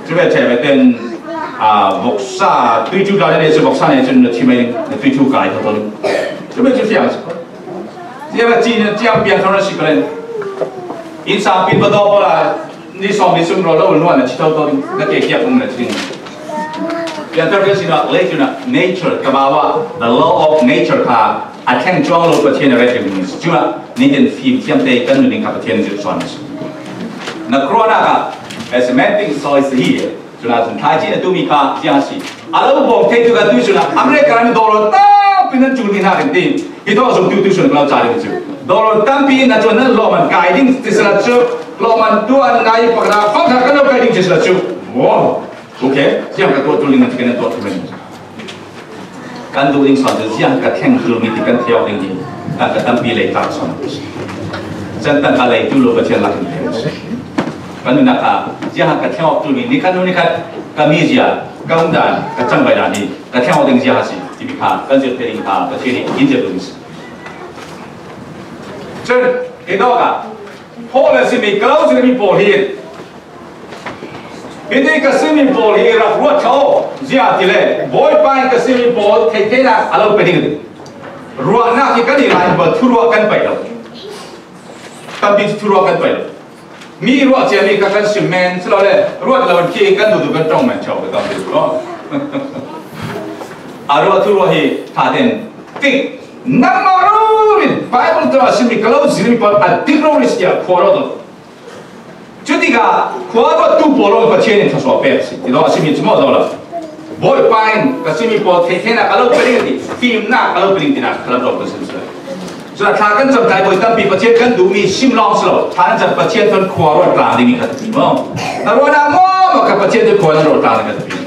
Cu ve ṭheh ve ten, aa, voksa, tui cu tla le si voksa ne cun na thi mai, na tui cu kai tho tho. Cu ve cu fiang si. Ziang a ci na ciang piangthar na si kha len. Inn sang pin va dawh pawl ah ni sawm ni sum rawl lo nuan a ci tho tho ding, na ke kiak um na ci ding. Piangthar kan si nak lei cu nak nature, ka bawa, the law of nature kha a thleng cuang lo Pathian a ret ding si. Cuma nitin fim thiam te kan nu ding kha Pathian zirh suan si. Na corona kha, as a man thinks, so is he. Cun ahcun thlaici na tumi kha ziang a si. A lo bawm thei tu ka tu cun ah America ram dollar tampi nan cul mi hna kan ti. Hi thaw zumtu tu cun ka lo ca ding cu. Dollar tampi in na cun nan lawmman kai ding ti sila cu. Lawmman tuan nai pakra fak hna kan lo kai ding ti sila cu. Wow. Okay. Ziang ka tuah tu ling nan ti kan nan tuah tu men. Kan duh ding sawn cu ziang ka thleng tul mi ti kan thei awk ding hi. Tangka tampi lei tak sawn. Cun tangka lei tul lo Pathian lak in thei. Kan nunnak ah ziang ka thleng awk tul mi, ni khat hnu ni khat ka mizia, ka umdan, ka cangvaihdan hi ka thleng awk ding ziang a si timi kha kan zirh thei ding kha Pathian nih in zirh duh mi si. Cun hi dawk ah Paul a simi ka lo zirhmi pawl hi, hiti ka simi pawl hi rak ruat ṭha aw, ziah ti le Bawipa in ka simi pawl theih theinak a lo pe ding a ti. Ruahnak hi kan i lai bal thuruah kan paih lo. Tampi cu thuruah kan paih lo. Mi ruah ciami kha kan sim men, si lo le ruat lo in khi kan duhduh kan ṭong men cio ka tampi lo. A ruah thuruah hi ṭha tein tik nangmah rori Bible tawh a simi ka lo zirhmi pawl a dik rori si tiah khua rawt lo. Cutikah khua rawttu pawl lawng Pathian in thluasuah pek a si ti dawh a simi cu maw dawh lo. Bawipa in ka simi pawl theih theinak a lo pe ding a ti, fimnak a lo pe ding tinak ka lam dawh kan sim si lo. Cun a thla kan cam tlai bawi tampi Pathian kan duhmi sim lawng si lo. Thla kan cam Pathian thawn khua ruat tlang dingmi kha ti maw? Na ruahnak maw, maw kha Pathian thawn khua nan ruat tlang ding kha ti.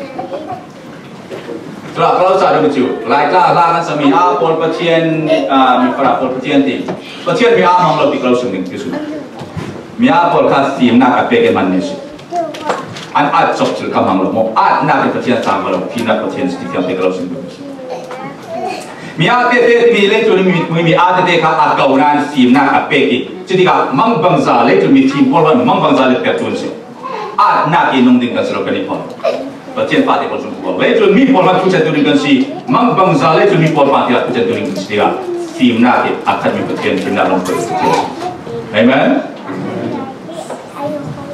Cun a ka lo ca ding cu, Laitlang a hla kan sami ah pawl Pathian, aa, mi farah pawl Pathian ti. Pathian mi aa hmang lo ti ka lo sim ding ti cu. Mi aa pawl kha fimnak a pek i hman mi si. An at cawk cil ka hmang lo maw? Atnak in Pathian a cang lo, fimnak Pathian si ti fiang te ka lo sim ding si. Mi aa tete timi leitlun mi, mi, mi aa tete kha a ko nain fimnak a pek i, cutikah mangbangza leitlun mi fim pawl hmanh mangbangza le pek tlun si. Atnak i nung ding kan si lo kan i hmang. Pathian fate pawl cu leitlun mi pawl hmanh thuchan tu ding kan si, mangbangza leitlun mi pawl hmanh tiah thuchan tu ding kan si tikah fimnak i a khatmi Pathian fimnak lam pek Pathian. Amen.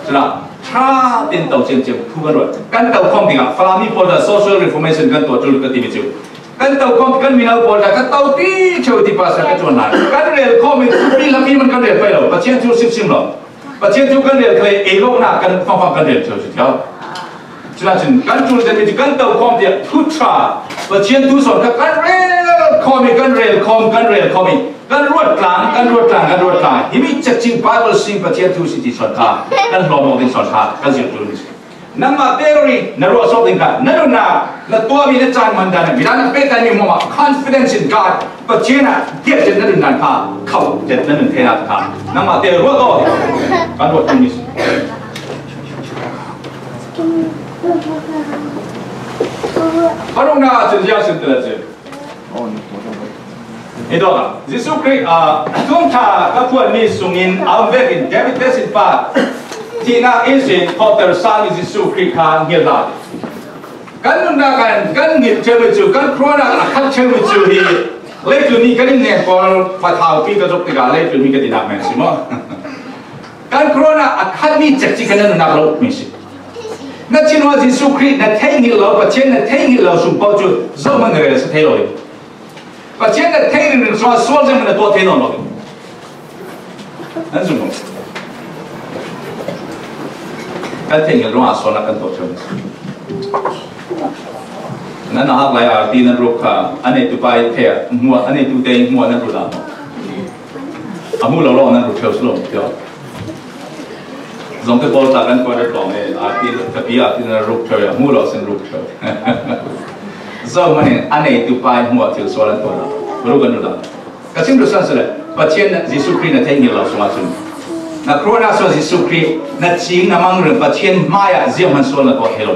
Cun ṭha tein to ciamciam thu kan ruat. Kan to khawm tikah Falam mi pawl dah social reformation kan tuah ṭul ka timi cu kan to khawm kan mino pawl dah kan to ti ṭheu ti pastor ka ṭuan hna. Kan rel khawm i thupi hlami man kan rel pei lo. Pathian thu simsim lo. Pathian thu kan rel kha le ei lawmhnak kan fangfang kan rel ṭheu si ṭheu. Culah cun kan ṭul zenmi cu kan to khawm tiah thu ṭha Pathian thu sawn kha kan rel khawm i kan rel khawm kan rel khawm i kan ruat tlang, kan ruat tlang, kan ruat tlang. Himi cekcin Bible sim Pathian thu si ti sawn kha kan hlawm awk ding sawn kha kan zirh ṭul ding si. Nangmah te rori na ruah sawk ding kha na nunnak, na tuahmi, na caan hman dan, midang na pehtanmi hmuahhmuah confidence in God, Pathian ah diahcet na nun dan kha, kho zet na nun theinak kha nangmah te ruah taw kan ruat ṭul mi si. Paruknak ah cun ziang sin ti le cun Hi dawh, Jesuh Khrih, aa, thumṭha ka phuanmi sungin a um vekin David tesinfa thihnak ihsin thawhter sami Jesuh Khrih kha hngilh hlah. Kan nunnak kan, kan hngilh ṭheu mi cu, kan khruahnak a khat ṭheu mi cu hi leitlun mi kan in nen pawl pathaupi ka zuk tikah leitlun mi ka tinak men si maw? Kan khruahnak a khatmi cekci kan nunnak lo mi si. Na thinhua Jesuh Khrih na theih hngilh lo, Pathian na theih hngilh lo sung paoh cu zohhmanh na rel a si thei lo ding. Pathian na theih ringring sungah sual zeihmanh na tuah thei nawn lo ding. Nan zum maw? Kan theih hngilh ruangah sualnak kan tuah ṭheu. Nan a hak lai arti nan ruk kha a neitu pa i thei, hmuah, a neitu te in hmuah nan ruk lai maw? A hmuh lo lawng nan ruk ṭheu si lo, tiah. Zong te pawl ta kan kuat a tlawng e, arti, ka pi arti na ruk ṭheu, a hmuh lo sin ruk ṭheu. Zohhmanh in a neitu pa in hmuah thil sual an tuah lo, ruk an ruk lo. Ka chim duhsan si le, Pathian na, Jesuh Khrih na theih hngilh lo sungah cun, na khruahnak sungah Jesuh Khrih na cing, na mang ring Pathian hmaiah zianghman sual na tuah thei lo.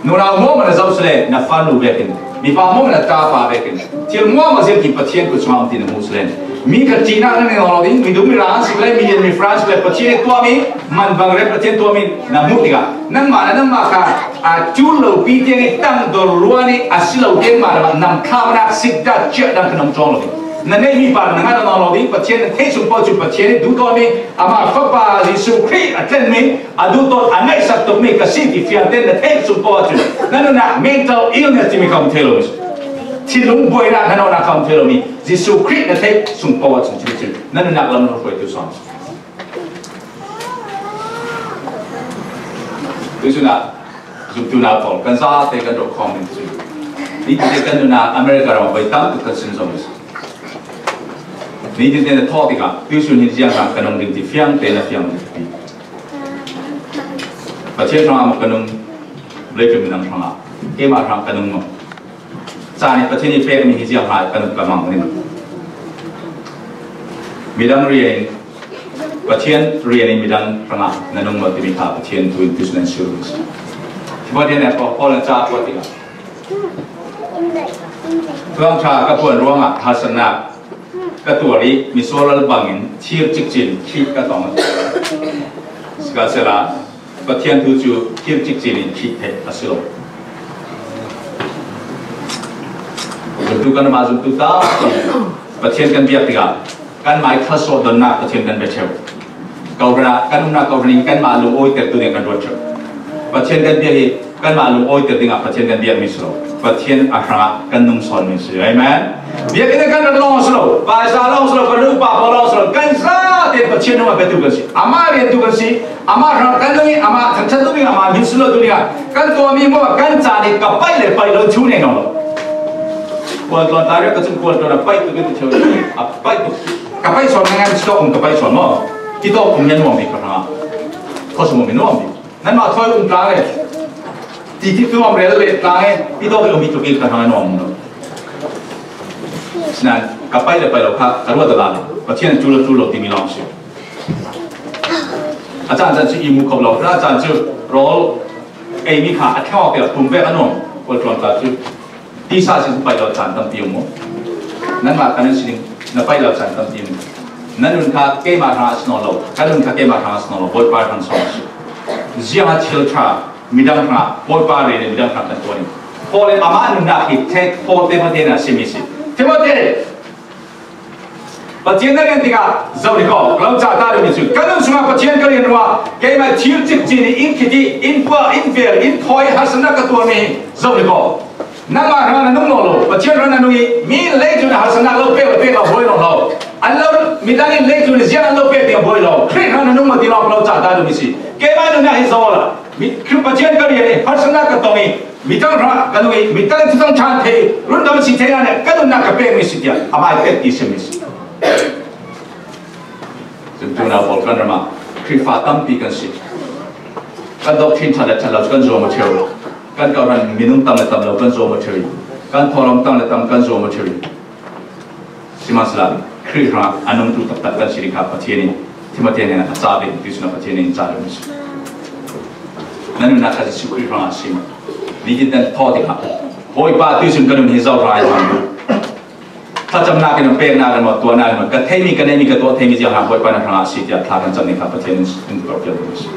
Nunau hmuahhmuah na zoh si le na fanu vekin, mipa hmuahhmuah na tapa vekin, thil hmuahhmuah ziakin Pathian kut chungah um ti na hmuh si le, mi ka ṭihnak na ngen lo ding, mi dum mi ra an si le, mi lian mi fra an si le, Pathian i tuahmi, man bang rem Pathian tuahmi na hmuh tikah, nangmah le nangmah kha, aa, ṭul lo pi tiang i tang dor luan i a si lo tiang mah lam ah nam thlaunak sikdat ciah dang kha na um ṭuang lo ding. Na neihmi pa na ngah nawn lo ding, Pathian na theih sung paoh cun Pathian i duhdawtmi, amah Fapa Jesuh Khrih a tlenmi, a duhdawt a ngaihsak tukmi ka si ti fiang tein na theih sung paoh ahcun na nunnak mental illness timi kha um thei lo mi si. Thinlung buainak na nawhnak kha um thei lo mi, Jesuh Khrih na theih sung paoh ahcun cumi cun na nunnak lam na hruaitu sawn si. Tuisun ah zumtu nau pawl kan zate kan rawk khawm in si. Nitin te kan nunnak America ram ah voi tam tuk kan sin zong si. Nitin te na thawh tikah tuisun hin ziang hrang kan nung ding ti fiang te na fiang ding ti. Pathian hrangah maw kan nung, leitlun minam hrangah, keimah hrang kan nung maw? Caan i Pathian i pek mi hi ziang hai kan ka mang ni. Midang rian in, Pathian rian in midang hrangah na nung maw timi kha Pathian thu in tuisun an siu. Timothy ne Paul an ca kuat tikah, Thuang ṭha ka puan ruangah harsatnak ka tuar i misual bangin thir cikcin khih ka tong. Sikhalsehla Pathian thu cu thir cikcin in khih theih a si lo. Zumtu kan ram ah zumtu ta Pathian kan biak tikah kanmah i thlasuah donnak Pathian kan bia ṭheu. Kohran ah kan umnak kohran in kanmah lungawitertu nih kan ruat ṭheu. Pathian kan biak hi kanmah lungawiter dingah Pathian kan biakmi si lo. Pathian a hrangah kan nung sawnmi si. Amen. Biakinn ah kan rat lawng si lo, paisa lawng si lo, kan upa pawl lawng si lo, kan zate Pathian nung a biatu kan si. Amah riantu kan si. Amah hrang kan nung i amah thangṭhat tu ding, amah hmin si lo tu dingah kan tuahmi maw kan caan i ka paih le paih lo thu nei nawn lo. Kual tluan ta riak ka cun kual tluan a paih tuk i ti ṭheu a paih tuk. Ka paih sawn ngai ngai si tawk um ka paih sawn maw? Ti tawk um ngai nuam bik ka hrangah. Khuasung um i nuam bik. Nanmah thawi um tlang e. Ti ti tu nuam rel le tlang e. Ti tawk i um i tuk i ka hrangah nuam um lo. Sinan ka paih le paih lo kha ka ruat a la lo. Pathian a ṭul a ṭul lo timi lawng si. A caan caan cu i mu kho lo. A caan cu rawl ei mi kha a thleng awk tiah pum vek a nuam. Kual tluan ta cu. Tisa sin paih lo caan tampi um maw? Nanmah kha nan si ding, na paih lo caan tampi um. Nan nun kha keimah hrangah a si nawn lo, kan nun kha keimah hrangah a si nawn lo, Bawipa hrang sawn a si. Ziangah thil ṭha, midang hrangah, Bawipa rian in midang hrangah kan tuah ding. Paul in amah nunnak hi Timothy, Timothy nih a simi si. Timothy! Pathian na rian tikah zoh ni ko, lo ca ta deuhmi cu. Ka nun sungah Pathian ka rian ruah, keimah thir cikcin in khit i, in puah, in vel, in thawi, harsatnak ka tuahmi hi zoh ni ko. Nangmah hrangah na nung nawn lo, Pathian hrangah na nung i, mi leitlun ah harsatnak lo pek, lo pek lo buai nawn lo. An lo, midang in leitlun i ziang an lo pek ding a buai lo. Khrih hrangah na nung maw ti lawng lo ca ta deuhmi si. Keimah nunnak hi zoh la. Mi, Pathian ka rian i, harsatnak ka tong i, midang hrangah ka nung i, midang in Thuthang ṭha an thei, rundam a si theinak nih ka nunnak ka pekmi si tiah amah i pek ti a simi si. Zumtu nau pawl kan ram ah Khrihfa tampi kan si. Kan doktrin ṭhat le ṭhat lo cu kan zuam aw ṭheu. Kan kawhhran minung tam le tam lo kan zuam aw ṭheu i, kan thawhlawm tam le tam kan zuam aw ṭheu i, sihmanhsehlaw Khrih hrangah a nungtu taktak kan si ding kha Pathian in Timothy hnenah a ca ve, tuisun ah Pathian in ca deuhmi si. Nan nunnak kha Jesuh Khrih hrangah a si. Nitin kan thawh tikah, Bawipa, tuisun ka nun hi zo hrangah a si. Thlacamnak in, peknak in maw, tuahnak in maw, ka theimi, ka neihmi, ka tuah theimi ziang hrangah Bawipa na hrangah a si tiah thla kan cam ding kha Pathian in in tuar pial ding a si.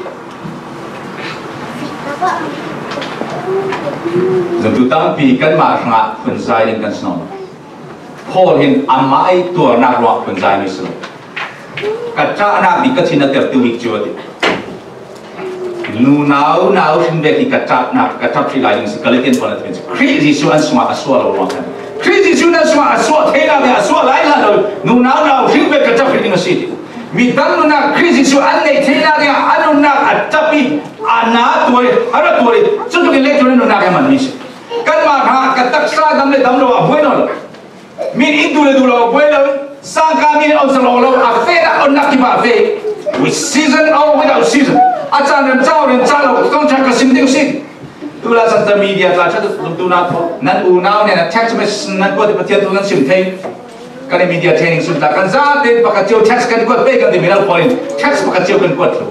Zumtu tampi kanmah hrangah phunzai ding kan si nawn lo. Paul hin amah i tuarnak ruah phunzaimi si lo. Ka ṭahnak bik ka thin a tertu bik cu a ti. Nunau nau hring vek hi ka ṭahnak, ka ṭap hrih lai ding si, Galatian pawl na ti cu. Khrih Jesuh an sungah a suah lo ruang khan. Khrih Jesuh an sungah a suah theinak le a suah lai hlan lo. Nunau nau hring vek ka ṭap hrih ding a si ti. Midang nunnak Khrih Jesuh an neih theinak dingah a nunnak a ṭap i, a na tuar i, a ra tuar i, cutuk in leitlun a nunnak i a manmi si. Kanmah hrangah ka taksa dam le dam lo ah buai nawn lo. Min in duh le duh lo buai lo, sangka min in on sa lo lo, a fehnak onnak kipah a feh. With season or without season. A caan rem ca, rem ca lo, kong ṭha ka sim ding si. Tula san ta media tla ṭha tu tu na tho. Nan unau nih na text message nan kuat i Pathian thu nan sim thei. Kan i media training sim ta kan zate pakhat cio text kan kuat pei kan ti mi lo pawl in text pakhat cio kan kuat thlu.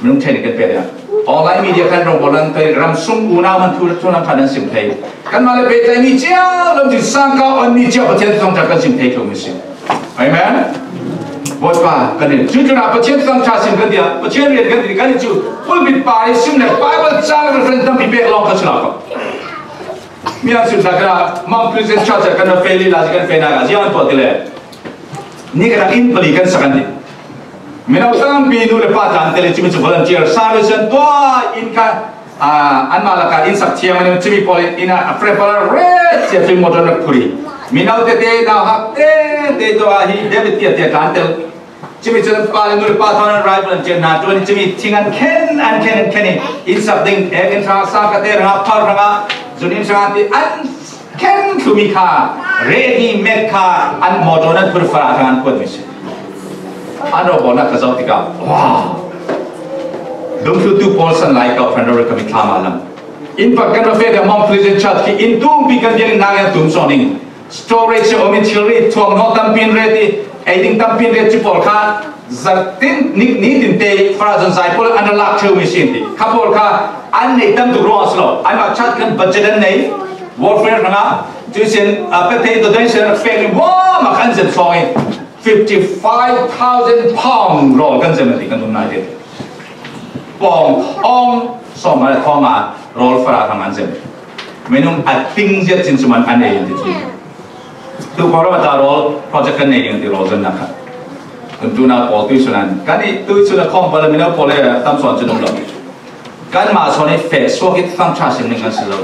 Minung ṭhenkhat kan pek ding ah online media kan rawngbawl nan pei, ramsung unau hmanthu le thulam kha nan sim thei. Kanmah le pehtlaimi cio lam cun sangka onmi cio Pathian Thuthang ṭha kan sim thei ṭheu mi si. Amen. Bawipa kan in. Cucu ah Pathian Thuthang ṭha sim kan tiah Pathian rian kan ti kan in cu pulpit par i sim le Bible ca le reference tampi pek lawng kan si lo ko. Mi an sim tak ah Mount Pleasant Church ah kan va feh lila kan fehnak ah ziang an tuah ti le. Ni kan in pali kan sak an ti. Mino tampi nu le pa tla an tel i cumi cu volunteer service an tuah in kha, ah, anmah lakah in sak thiam an i cumi pawl in a preparer ret cia film motor rak phuri. Mino tete, nauhak tete tuah hi David tiah tiah tla an tel. Cumi cu pa le nu le pa thawn an rai volunteer hna tuan i cumi thing an khen, an khen, an khen i in sak ding, ek in hrang, sangka te hrang, phar hrang, zun in hrang ti an khen thlumi kha, ready made kha an motor nan phur fara kha an kuat mi si. An rawbawlnak ka zoh tikah, wow! Dungthluntu pawl san lai kau hran rori ka mitthlam ah lam. Inn pakhat kan va feh deuh, monthly charge khi inn tumpi kan biakinn nang a tum sawn ning. Storage a om in thil ri thuam naw tampi in rate i, ei ding tampi in rate ci pawl kha, zartin, ni, nitin te, fara zon zai pawl an lak theu mi sin ti. Kha pawl kha, an nei tam tuk ruang a si lo. An ma chat kan budget an nei, welfare hrang a, tuition, a, pete donation a fek ni wa ma kan zem song i. Fifty-five thousand pound rawl kan zem ti kan tum nai te. Pawng thawng sawm le thawng a rawl fara hrang an zem. Minung a ting ziat cin suman an ei ti ci. Tu kawra mata rawl project kan nei ding ti rawl zon na kha. Tun tuna pawl tuition an. Kan i tuition a khawm pala minau pawl le tam sawn cin um lo. Kan ma sawn i feh suak i thang tha sim ning kan si lo.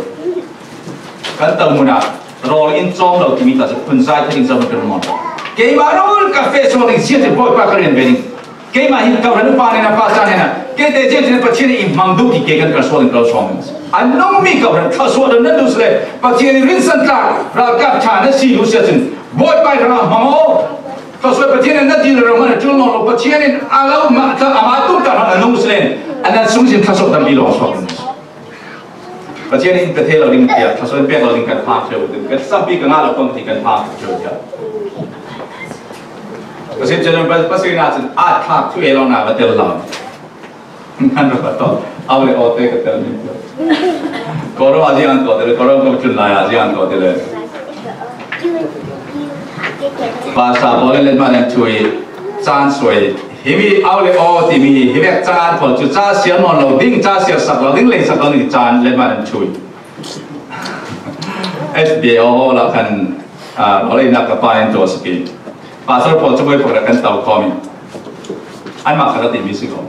Kan tal muna rawl in chawm lo timi ta chu phun zai thei ding zau kan mawng. Keima rawl ka feh suak ning ziat i bawi pa ka rian ve ding. Keima hin kau hran upa nena pa sa nena. Kei te ziat i Pathian i mang duh ki kei kan kal suak ding kal suak ning. An nong mi kau hran kal suak ding nan duh sle. Pathian i rinsan tla ral kap tha na si duh sia cin. Bawi pa i rang a mang o. Kal suak Pathian i na di le rang man a tul nong lo. Pathian i a lo ma ta a ma tum ta rang a nong sle. An nan sung sin kal suak dam i lo suak ning. Pathian in ka thei lo ding tia, ka suan pek lo ding kan phak theu, kan sampi ka ngah lo pang ti kan phak theu tia. Ka sim chen pa, pa sui na chen, a thak thu e lo na ka tel lo. Ngan ro ka to, au le o te ka tel ni. Koro a ziang to te le, koro ko chun lai a ziang to te le. Pastor Paul le man thui, chance wei. Himi au le o timi hi vek chan pawl chu cha sial nawn lo ding, cha sial sak lo ding, lei sak lo ding chan le man an thui. S B A o la kan, ah, lo le na ka pa en to spi. Pastor pawl chu boi pakra kan tau komi. An ma kha ti mi si ko.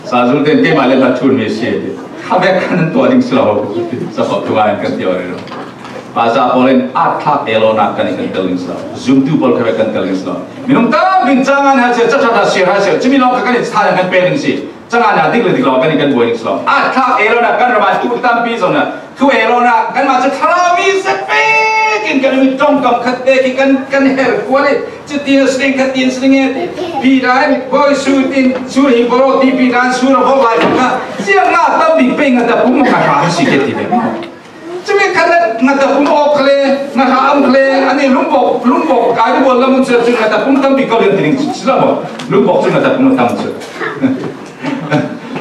Sa zul ten keima le ma thun mi si ti. Kha vek kan an tua ding si lo. Sa pawl tu an kan ti ori lo. Pastor pawl in a thak e lo na kan kan tel ding si lo. Zum tu pawl kha vek kan tel ding si lo. Minung ta bin chang an ha se cha cha ta si ha se. Chimi lo ka kan in sa kan pe ding si. Chang an a dik le dik lo kan kan boi ding si lo. A thak e lo na kan ra ma tu tam pi so na. Thu e lo na kan ma cha thara mi se pe kin kan mi tong kam khat te ki kan kan her ko le. Chutin a sling kha tin sling e ti. Pi dan boi su tin su hi boro ti pi dan su ra bok lai kha. Siang nga tam pi pe nga ta pum nga ha si ke ti le. Chumi kha nga ta pum ok le nga ha am le ani lum bok lum bok kai bol lam se chu nga ta pum tam pi ko le ti ning si la bo. Lum bok chu nga ta pum tam chu.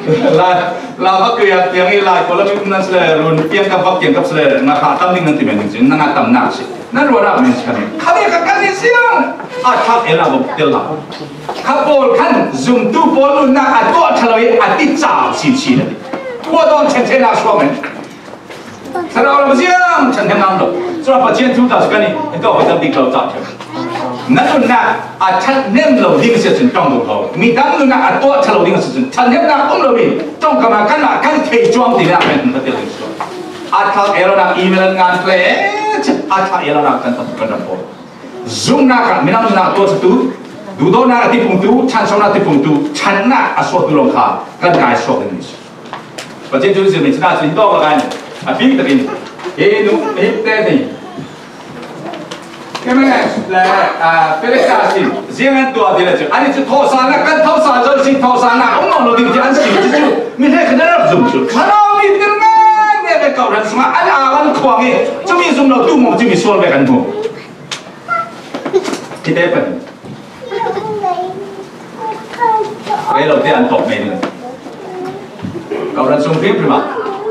La la ba ke ya tiang i la ko la mi nan se run tiang ka bak tiang ka se nga ha tam ning nan ti men ning na nga tam na si. Nan ro ra men si kan. Kha be ka kan ni siang. A thak e la bo tel la. Kha pawl khan zum tu pawl lu na a to tha lo i a ti chau si si na. Ko don chen chen a so men. Thlarau lam ziang ṭhathnem ngam lo. Chuan Pathian thu ta chu kan ni, he tawk a tam dik lo chah ṭheuh. Na nunna a ṭhathnem lo ding sia chun ṭawng duh lo. Mi dang nunna a tuah ṭha lo ding sia chun ṭhathnemna um lo mi ṭawngkam a kan ah kan thei chuang tihna kan hun ka tel ding chuan. A thlak e lo nak email an ngan hle, a thlak e lo nak kan tam kan ram pawl. Zumhnak ah minam zumhnak tuahchatu, duhdawtnak a tipungtu, ṭhanchonak a tipungtu, ṭhannak a suaktu lawng kha kan kai suak ding ni. Pathian thu zirh ni china chu hi tawk la kai ni. A fim takin, he nu, he te ni. Kemenes le, ah, Peleka sin, ziang an tuah dil a chu. Ani chu thawhsalnak kan thawhsal zo sin, thawhsalnak um nawn lo ding ti an sin chu chu. Mi hre khan an rak zum chu. Thlarau mi tir ngai ngai ve kau ran sungah an au an khuang e. Chumi zum lo tu maw chumi sual ve kan hmu. Kite pan. Rei lo te an tawk mai ni. Kau ran sung hrim hrim a.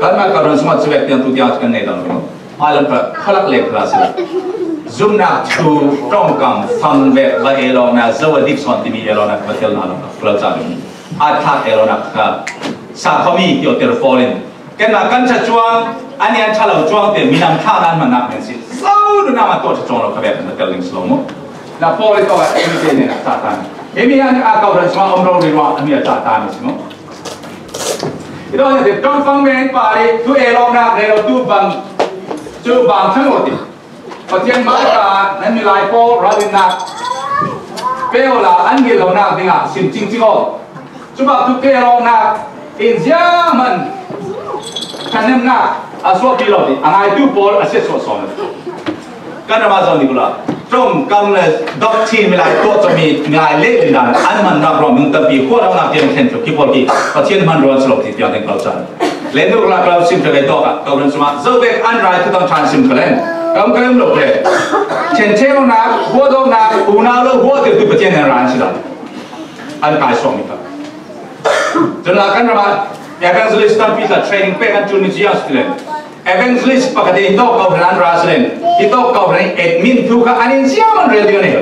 Kan ma kau ran sung a chu vek tiang tu tiang kan nei dang lo. Mai lam pa khalak lek la sila. Zumhnak thu ṭawngkam fang vek va e lawkna zo a dik sawn timi e lawkna ka tel na lo. Kula cha ding. A thlak e lawkna ka. Sa khomi ti o ter pawl in. Keimah kan ṭha chuang, ani an ṭha lo chuang te minam thlak nan hmannak men si. Zo nunah man tuah ṭha chuang lo kha vek kan tel ding si lo maw? Na pawl i tawk a, hemi te nen a ṭha ta ni. Hemi an a kau ran sungah om rori ruah, hemi a ṭha ta ni si maw? I tawk a, ṭawngfang men pa le, thu e lawknak rei lo tu bang, chu bang thang lo ti. Pathian mai ta nan milai pawl ralinnak pe awla an ngilhlonak dingah sim cingcing aw. Chubak tu pe lawknak in ziahman ṭhathnemnak a suahpi lo ding a ngaitu pawl a siatsuah sawn. Kan ramah zawn dik ula ṭawngkam le doctrine milai tuah cawmi milai leh dindan an mannak ruang mi tampi hualhamnak tiang thlen tluk kipawl ki Pathian hman ruang si lo ti tiang ding kal caan. Len duk la klau sim ka kai tok a, kau ran suma. Zo bek an rai tu tang chan sim kalen. Kam kai um lo le. Chen chen na, huo dok na, u na lo huo tu tu patien na ran sila. An kai song ni ta. Jun la kan rama, evangelist tam pi ta training pe kan chun ni jiang silen. Evangelist pa ka de tok kau ran ra silen. Tok kau ran admin tu ka anin jiang man re dia ne.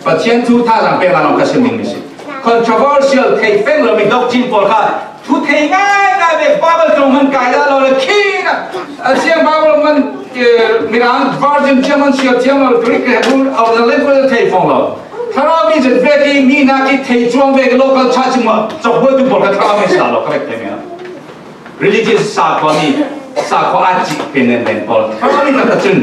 Pathian thu thazaang pek a nong ka sim ding mi si. Controversial thei peng lo mi doctrine pawl kha thu thei ngai ngai bek Bible tung man kai da lo le khi na. A siang Bible man, eh, Mirang virgin thiam man sial thiam lo Greek Hebrew original language thei phong lo. Thlarau mi zet vek i mi na ki thei chuang vek local church ma chok bo tu pawl kha thlarau mi sa lo correct thei mi na. Religious sakhaw ni, sakhaw a cih pen nen nen pawl. Thlarau ni khat khat cun,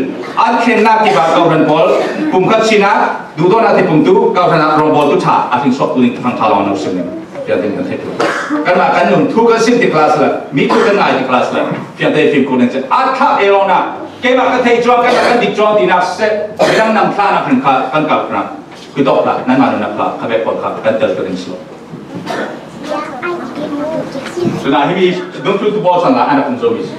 an thlennak tiva kau hran pawl, pum khat sinah, duhdawtnak te pum tu, kau hranah rawngbawl tu ṭha, a hring suak tu ding thang ṭha lawng a no sim ning. Fiang tein kan theih ṭheu. Kanmah kan nun thu kan sim ti class le, mi thu kan ngai ti class le, fiang tein fim ko ning cun, a thlah e lawngnak, keimah ka theih cuang, kanmah kan dik cuang tinak seh, midang nam thlanak hrin kha kan kau hna. Khuitawk hlah, nanmah nunnak hlah, khavek pawl kha kan tel ka ding si lo. Cun ah himi dungthluntu pawl san lai an rak um zomi si.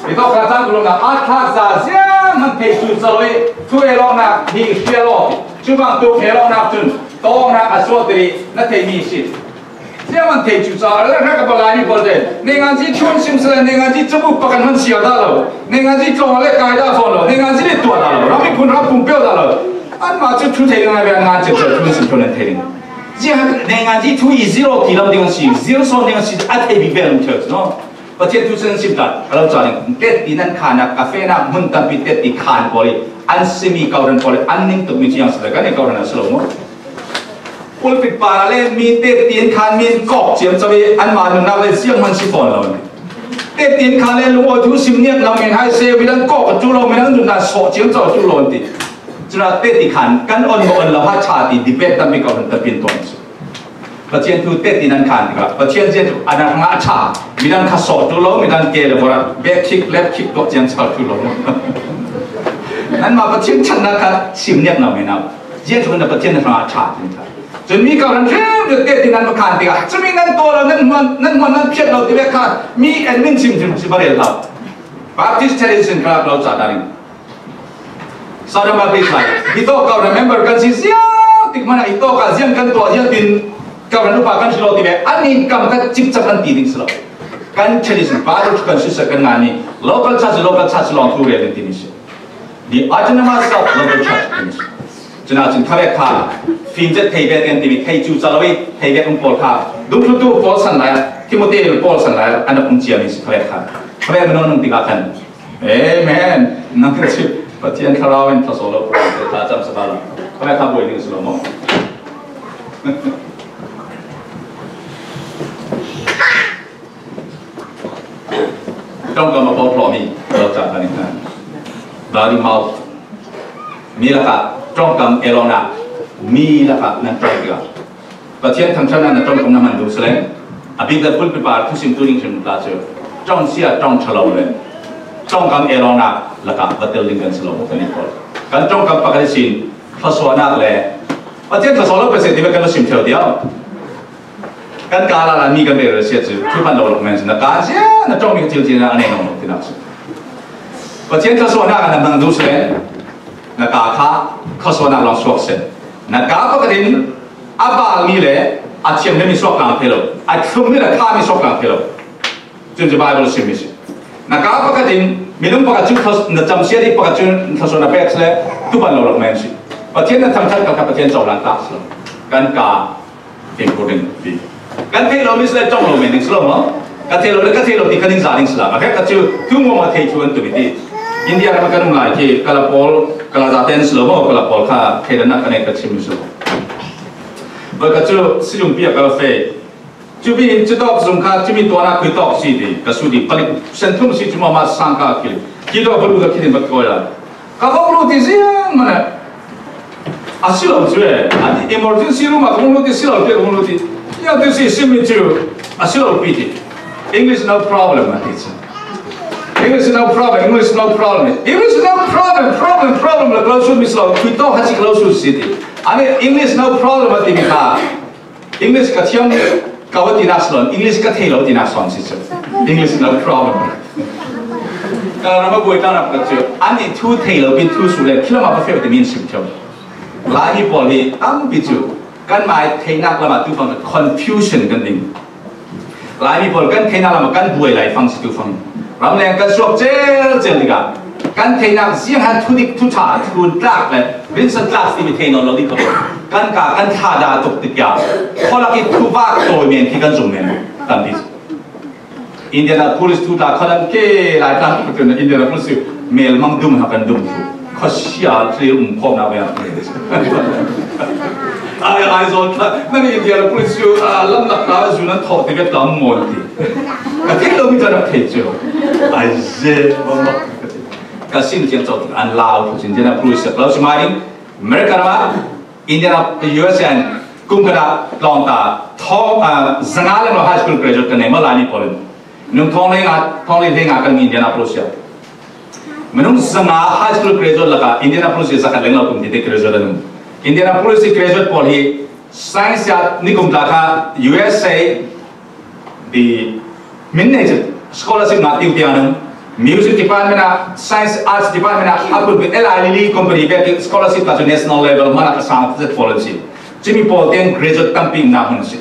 Khuitawk hlah, cang kulawng ah a thlak za ziang hman thei cu co i thu e lawknak hi hrial aw. Cu bang tuk e lawknak cun tawknak a suahter i na theihmi si. Ziang hman thei cu co, a rak a palai mi pawl te. Nenganzi thu an sim sila, nenganzi cabu pakhat hman siar dah lo. Nenganzi tlawng le kai dah fawn lo. Nenganzi le tuah dah lo. Ram miphun ram pum peuh dah lo. Anmah cu thu thei ngai ve, ngan ciamco thu an sim thu an thei ding. Ziah nenganzi thu i zero ti lam ding an si, zero sawn ding an si, a thei bik ve an ṭheu no. Pathian thu cun an sim ta, a lo ca ding. Tet ti nan khan ah, ka fehnak hmun tampi tet ti khan pawl i, an simi kau hran pawl i, an ning tukmi cu yang si le, kan i kau hran a si lo maw? Pulpit par ah le mi tet ti an khan mi an kawk ciamco i, anmah nunnak le zianghman si fawn lo an ti. Tet ti an khan le lungawi thu sim niat lo men hai se, midang kawk a ṭul lo, midang nunnak sawh ciamco a ṭul lo an ti. Cun ah tet ti khan kan on maw on lo ha ṭha ti debate tampi kau hran tampi an tuah an si. Pathian thu tet ti nan khan tikah Pathian zia cu a na hrangah a ṭha. Midang kha sawh ṭul lo, midang ke le bor ah bek khik, lep khik tuah ciang sau ṭul lo. Nanmah Pathian ṭhatnak kha sim niak lo men ah. Zia cu na Pathian na hrangah a ṭha ti nan khan. Cun mi kau hran hrimhrim tet ti nan va khan tikah cumi nan tuah lo, nan hmuan, nan hmuan nan phiat lo ti vek kha mi an min chim hrimhrim si va rel hau. Baptist tradition kha lo ca ta ding. Sodom Baptist lai. Hi tawk kau hran member kan si ziang tik hmanh ah hi tawk ah ziang kan tuah ziang tin kau hran upa kan si lo ti ve. An nih kam khat cipcap an ti ding si lo. Kan tradition, Bible kan si kan ngan ni local church, local church lawng thu rel ding ti ni si. The autonomous of local church ti ni si. Cun ah cun khavek kha fimcet thei ve kan timi thei cu ca lo i thei ve um pawl kha dungthluntu pawl san lai ah, Timothy pawl san lai ah an rak um cia mi si khavek kha. Khavek minung nung tikah khan Amen. Nang cu Pathian thlarau in thluachuah lo pawh te thlacam saka lo. Khamai kha buai ding si lo maw? Ṭongkam a pawh hlawmi lo ca ta ning. Bloody mouth. Mi lakah ṭongkam e lawngnak. Mi lakah nan ṭong tikah Pathian thangṭhatnak na ṭongkam na hman duh si len, a bik le pulpit par thusim tu ding hrim tla cu ṭong sia ṭong ṭha lo le ṭongkam e lawngnak lakah va tel ding kan si lo kan i kawl. Kan ṭongkam pakhat ihsin thluasuahnak le Pathian thluasuah lo pese ti kan lo sim ṭheu tiah kan ka lala mi kan rel si cu thu hman lo lawk men si na ka zia na ṭongmi ka thil tinak a nei lo tinak si. Pathian thluasuahnak a na hmang duh si len na ka kha thluasuahnak lawng suak seh. Na ka pakhat in a balmi le a thiam demi suak tlang thei lo, a thlummi le a khami suak tlang thei lo. Cun cu Bible simmi si. Na ka pakhat in minung pakhat cu thla-, na camsiat i pakhat cu thluasuah na pek le tupan lo lak men si. Pathian na thangṭhat ka kha Pathian cohlan tak si lo. Kan ka fimkhur ding ti. Kan theih lo mi si le ṭong lo men ding si lo maw? Ka theih lo le ka theih lo ti kan in za ding si la. A hek ka cu tu maw maw thei cu an tum i ti. India ram kan um lai khi kala pawl, kala zaten si lo maw, kala pawl kha theidannak ka nei ka chim si lo. Bai ka cu silungpi a kala fei. Cumi cu tawk zung kha cumi tuahnak khui tawk si ti ka su ti palik sen thum si cu mama sang ka kil. Ki tawk balu ka khit in bat kawi lai. Ka vok lu ti ziang mana. A si lo cu e. A ti emergency room ah ka vok lu ti si lo ti ka vok lu ti. Yang ti si simi cu a si lo pi ti. English no problem a ti cu. English no problem, English no problem. English no problem, problem, problem la ka lo su mi si lo. Khui tawk ha si ka lo su si ti. A ni English no problem a ti mi kha. English ka thiam Ka va tinak salon, English ka thei lo tinak salon si cu. English no problem. Ka ram a buai tlang nak ka cu. An nih thu thei lo bin thu su le, khi lam a va feh ti min sim cio. Laimi pawl hi tampi cu kanmah i theihnak lam ah tu fang confusion kan ding. Laimi pawl kan theihnak lam ah kan buai lai fang si tu fang. Ramleng kan suak cel cel tikah kan theihnak ziang han thudik thuṭha thlun tlak le rinsan tlak timi thei nawn lo ding kha. Kan ka kan thla dah tuk tikah khualak i thuvak tawi men khi kan zung men tampi. Indianapolis thu tla khuadam ke lai tlang kutun Indianapolis melmang dum ha kan dum thu. Khuasia thli um khawm nak mel. Ai, ai, zon tla. Nan Indianapolis chu, ah, lam nak ta zu nan thawh ti ve tam maw ti. Ka thei lo mi tla rak thei chu. Ai, ze, bang bang. Ka sim ciang cawk an lau thu chin Indianapolis sak lo si mai ding. America ram ah Indiana, U S A in kum khat ah tlawng ta thawng, ah, zanga leng lo high school graduate kan nei maw Laimi pawl in. Minung thawng lei nga, thawng lei lei nga kan Indianapolis ah. Minung zanga high school graduate lakah Indianapolis ah zakhat leng lo kum tete graduate an um. Indianapolis i graduate pawl hi science ah nikum tla kha U S A di min nei cu scholarship ngah tiu tiang an um. Music department ah, science arts department ah, a put Eli Lilly company bek scholarship ta cu national level hmanh ah ka sang zet pawl an si. Cumi pawl tiang graduate tampi nak hmun si.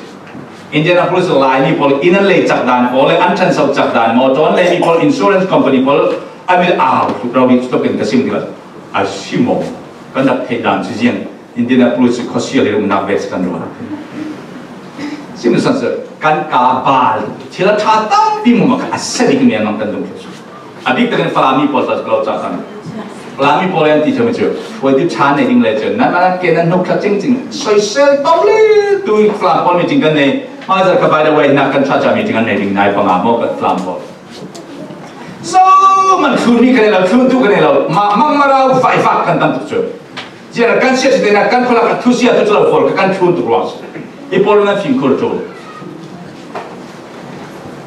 Indianapolis Laimi pawl in an lei cak dan pawl le an ṭhanso cak dan maw, ṭawn Laimi pawl insurance company pawl a mil au rau ri cu tokin ka sim tikah a si maw? Kan rak theih dan cu ziang. Indianapolis khuasia le umnak vek kan ruah. Sim san se kan ka bal thil a ṭha tampi mawmawk a si bik mi a ngam kan dum. A bik takin Falam mi pawl ta lo ca kan. Falam mi pawl an ti thami cu. Wai tu ṭha nei ding le cu. Nan nan ke nan hnuk ṭha cing cing. Soisel tong le tu Falam pawl mi cing kan nei. Mazar ka by the way nak kan ṭha ṭha mi cing an nei ding nai panga maw kan Falam pawl. Zohman thlun mi kan nei lo, thlun tu kan nei lo. Ma mang marau vai vak kan tam tuk cu. Ziah kan siat si tenak kan khualak a thusia tu cu lo pawl ka kan thlun tuk ruang si. Hi pawl nan fimkhur ṭul.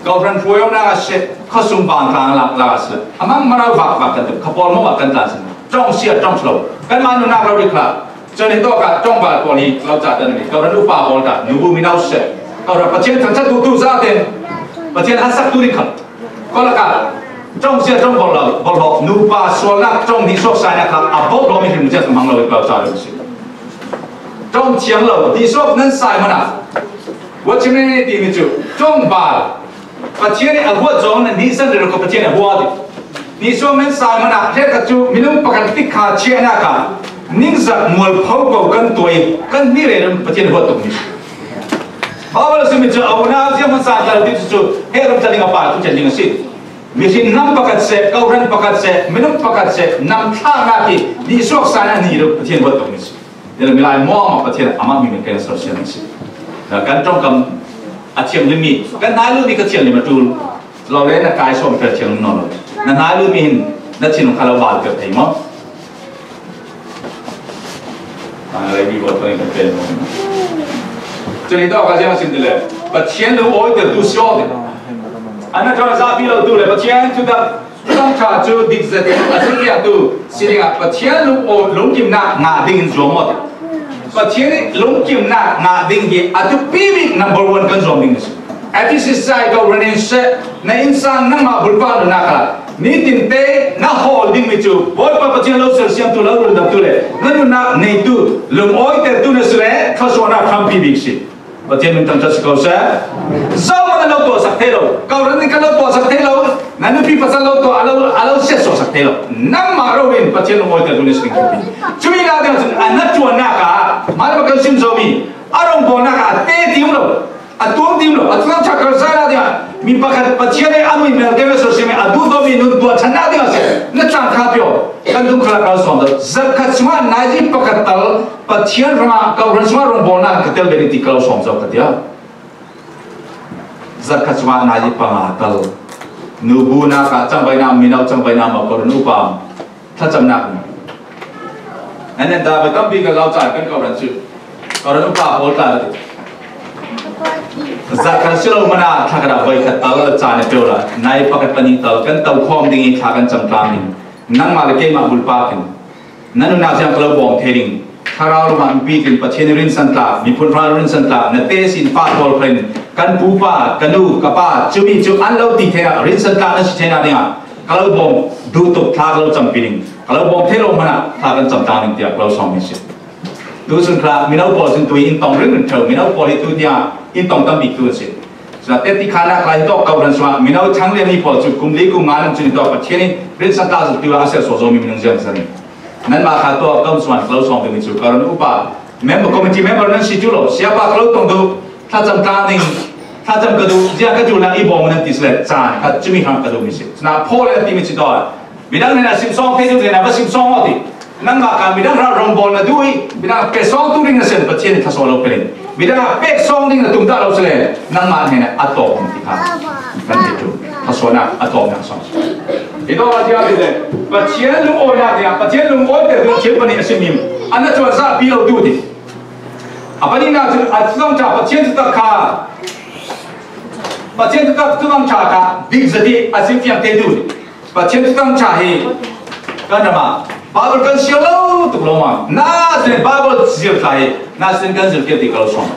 Kawhhran hruaiawknak a si, khuasung vang tlang lak, lak a si. A mang marau vak, vak kan tuk. Kha pawl maw kan tlan si. Ṭong sia, ṭong si lo. Kan mah nunnak lo rik hlah. Cun hi tawk ah ṭong bal pawl hi lo ca tan mi. Kawhhran upa pawl ta, nubu mino si. Kawhhran Pathian thangṭhat tu, tu zaten. Pathian hasak tu rik hlah. Kawlak ah ṭong sia ṭong bawlh lo, bawlh lo, nupa sualnak ṭong nih suak sainak kha a bawlh lo mi hrim cia hmang lo i pau ca lo si. Ṭong thiang lo, nih suak nan sai hmanh ah. Watchman ti mi cu ṭong bal. Pathian i a huat zong nan nih san rero ko Pathian i a huat. Nih suak nan sai hmanh ah, hrekkhat cu minung pakhat tik kha chiahnak ah ningzak mual pho ko kan tuai, kan hnih rero Pathian i huat tuk mi. Baibal a simi cu a unau ziang hmasa tal ti cu he ram tla ding a pa tu chen ding a si. Mihrin nam pakhat seh, kawhhran pakhat seh, minung pakhat seh, nam thlaknak hi nih suak san a ni ruk Pathian buat tuk mi si. Ni le milai maw maw Pathian amah mi min kan sor sian si. Na kan ṭongkam a thiang lim mi, kan nai lu mi ka thiang lim a tul. Lo le na kai sawm ka thiang lim nawn lo. Na nai lu mi hin na thin kha lo bal ka thei maw? Aa, lei mi buat pawh in kan pen maw? Cun hi tawk a ziang a sim ti le Pathian lungawitertu si aw ti. An na ṭuan zapi lo tu le Pathian cu dah ṭha cu dik zet in a si tiang tu si dingah Pathian lungaw lungkimnak ngah ding in zuam aw ti. Pathian i lungkimnak ngah ding hi a tupi bik number one kan zuam ding a si. Efesus sai ko ranin seh na innsang nangmah bulpa nunnak ah nitin te na hawl dingmi cu Bawipa Pathian lo sersiamtu, lo rundamtu le na nunnak neitu, lungawitertu na si le thluasuahnak hrampi bik si. Pathian min thangṭhat si ko seh. Zohman na lo tuahsak thei lo, kawhhran nih kan lo tuahsak thei lo, na nupi pasal lo tuah a lo, a lo siatsuahsak thei lo. Nangmah rori in Pathian lungawitertu na si ding hrampi. Cuih nak ding cun a na ṭuannak ah mah kan sim zomi a rawngbawlnak ah a te ti um lo. A tuang tim lo, a tuang ṭha kar sa na dingah mi pakhat Pathian he a mui mel kei sawsimi a duh dawmi nun tuah ṭhan na dingah si. Na cang kha pio, kan dum khalak kal sawm zo. Zarhkhat sungah nazi pakhat tal Pathian hrangah kawhhran sungah rawngbawlnak ka tel ve ding ti ka lo sawm zo ka tia. Zarhkhat sungah nazi panga tal nubu nak ah cangvaihnak, mino cangvaihnak maw kawhhran upa thlacamnak ni. Nan nan dah tampi kan lo caan kan kawhhran cu. Kawhhran upa pawl tla ti. Zarhkhat si lo mana thla khat ah voi khat tal caan a pio la. Nai pakhat pahnih tal kan to khawm ding i thla kan cam tlang ding. Nangmah le keimah bulpa khin. Nan nunnak ziang ka lo bawm thei ding. Thlarau lungah mipi tlin Pathian i rinsan tlak, miphun hrang rinsan tlak, na te sin fa pawl khin. Kan pupa, ka nu, ka pa, cumi cu an lo ti theihna, rinsan tlak nan si theihna dingah ka lo bawm duh tuk thla ka lo campi ding, ka lo bawm thei lo hmanh ah thla kan cam tlang ding tiah ka lo sawm mi si. Tu sun kha mino pawl cun tu in tong ringring ṭheu, mino pawl hi tu tiang in tong tam bik tu an si. Cun ate ti khan nak lai hi tawk kawhhran sungah mino thang lian mi pawl cu kum li kum nga nan cun hi tawk Pathian in rinsan tlak zat tu ah a ser sual zo mi minung ziang zan. Nanmah kha tawk kam suan ka lo sawm ding mi cu ka ron upa member, committee member nan si tu lo, siapa ka lo tong duh, thlacam tlang ding, thlacam ka duh, ziah ka duh nak i bawm nan ti si le caan kha cumi hrang ka duh mi si. Cun a Paul in a ti mi cu tawk midang hnenah simsawng thei ding hnenah va simsawng aw ti. Nangmah kha midang hra rawngbawl na duh i midang a pek sawng tu ding na si le Pathian i thluasuah lo pelin midang a pek sawng ding na tum dah lo si le nangmah hnenah a tawk ding ti kha kan thei ṭul. Thluasuahnak a tawknak sawng. Hi tawk a ti le Pathian lungawinak dingah Pathian lungawi pek ding thil pahnih a simi an a cuan zahpi lo duh ti. A pahnihnak cu a cungah Pathian cu tak kha Pathian cu tak cungah kha bik zati a simfiang te duh ti. Pathian Thuthang ṭha hi kan ram ah Baibal kan siar lo tuk lo ma, na sin Baibal zir tla hi na sin kan zir kir ti ka lo sawm.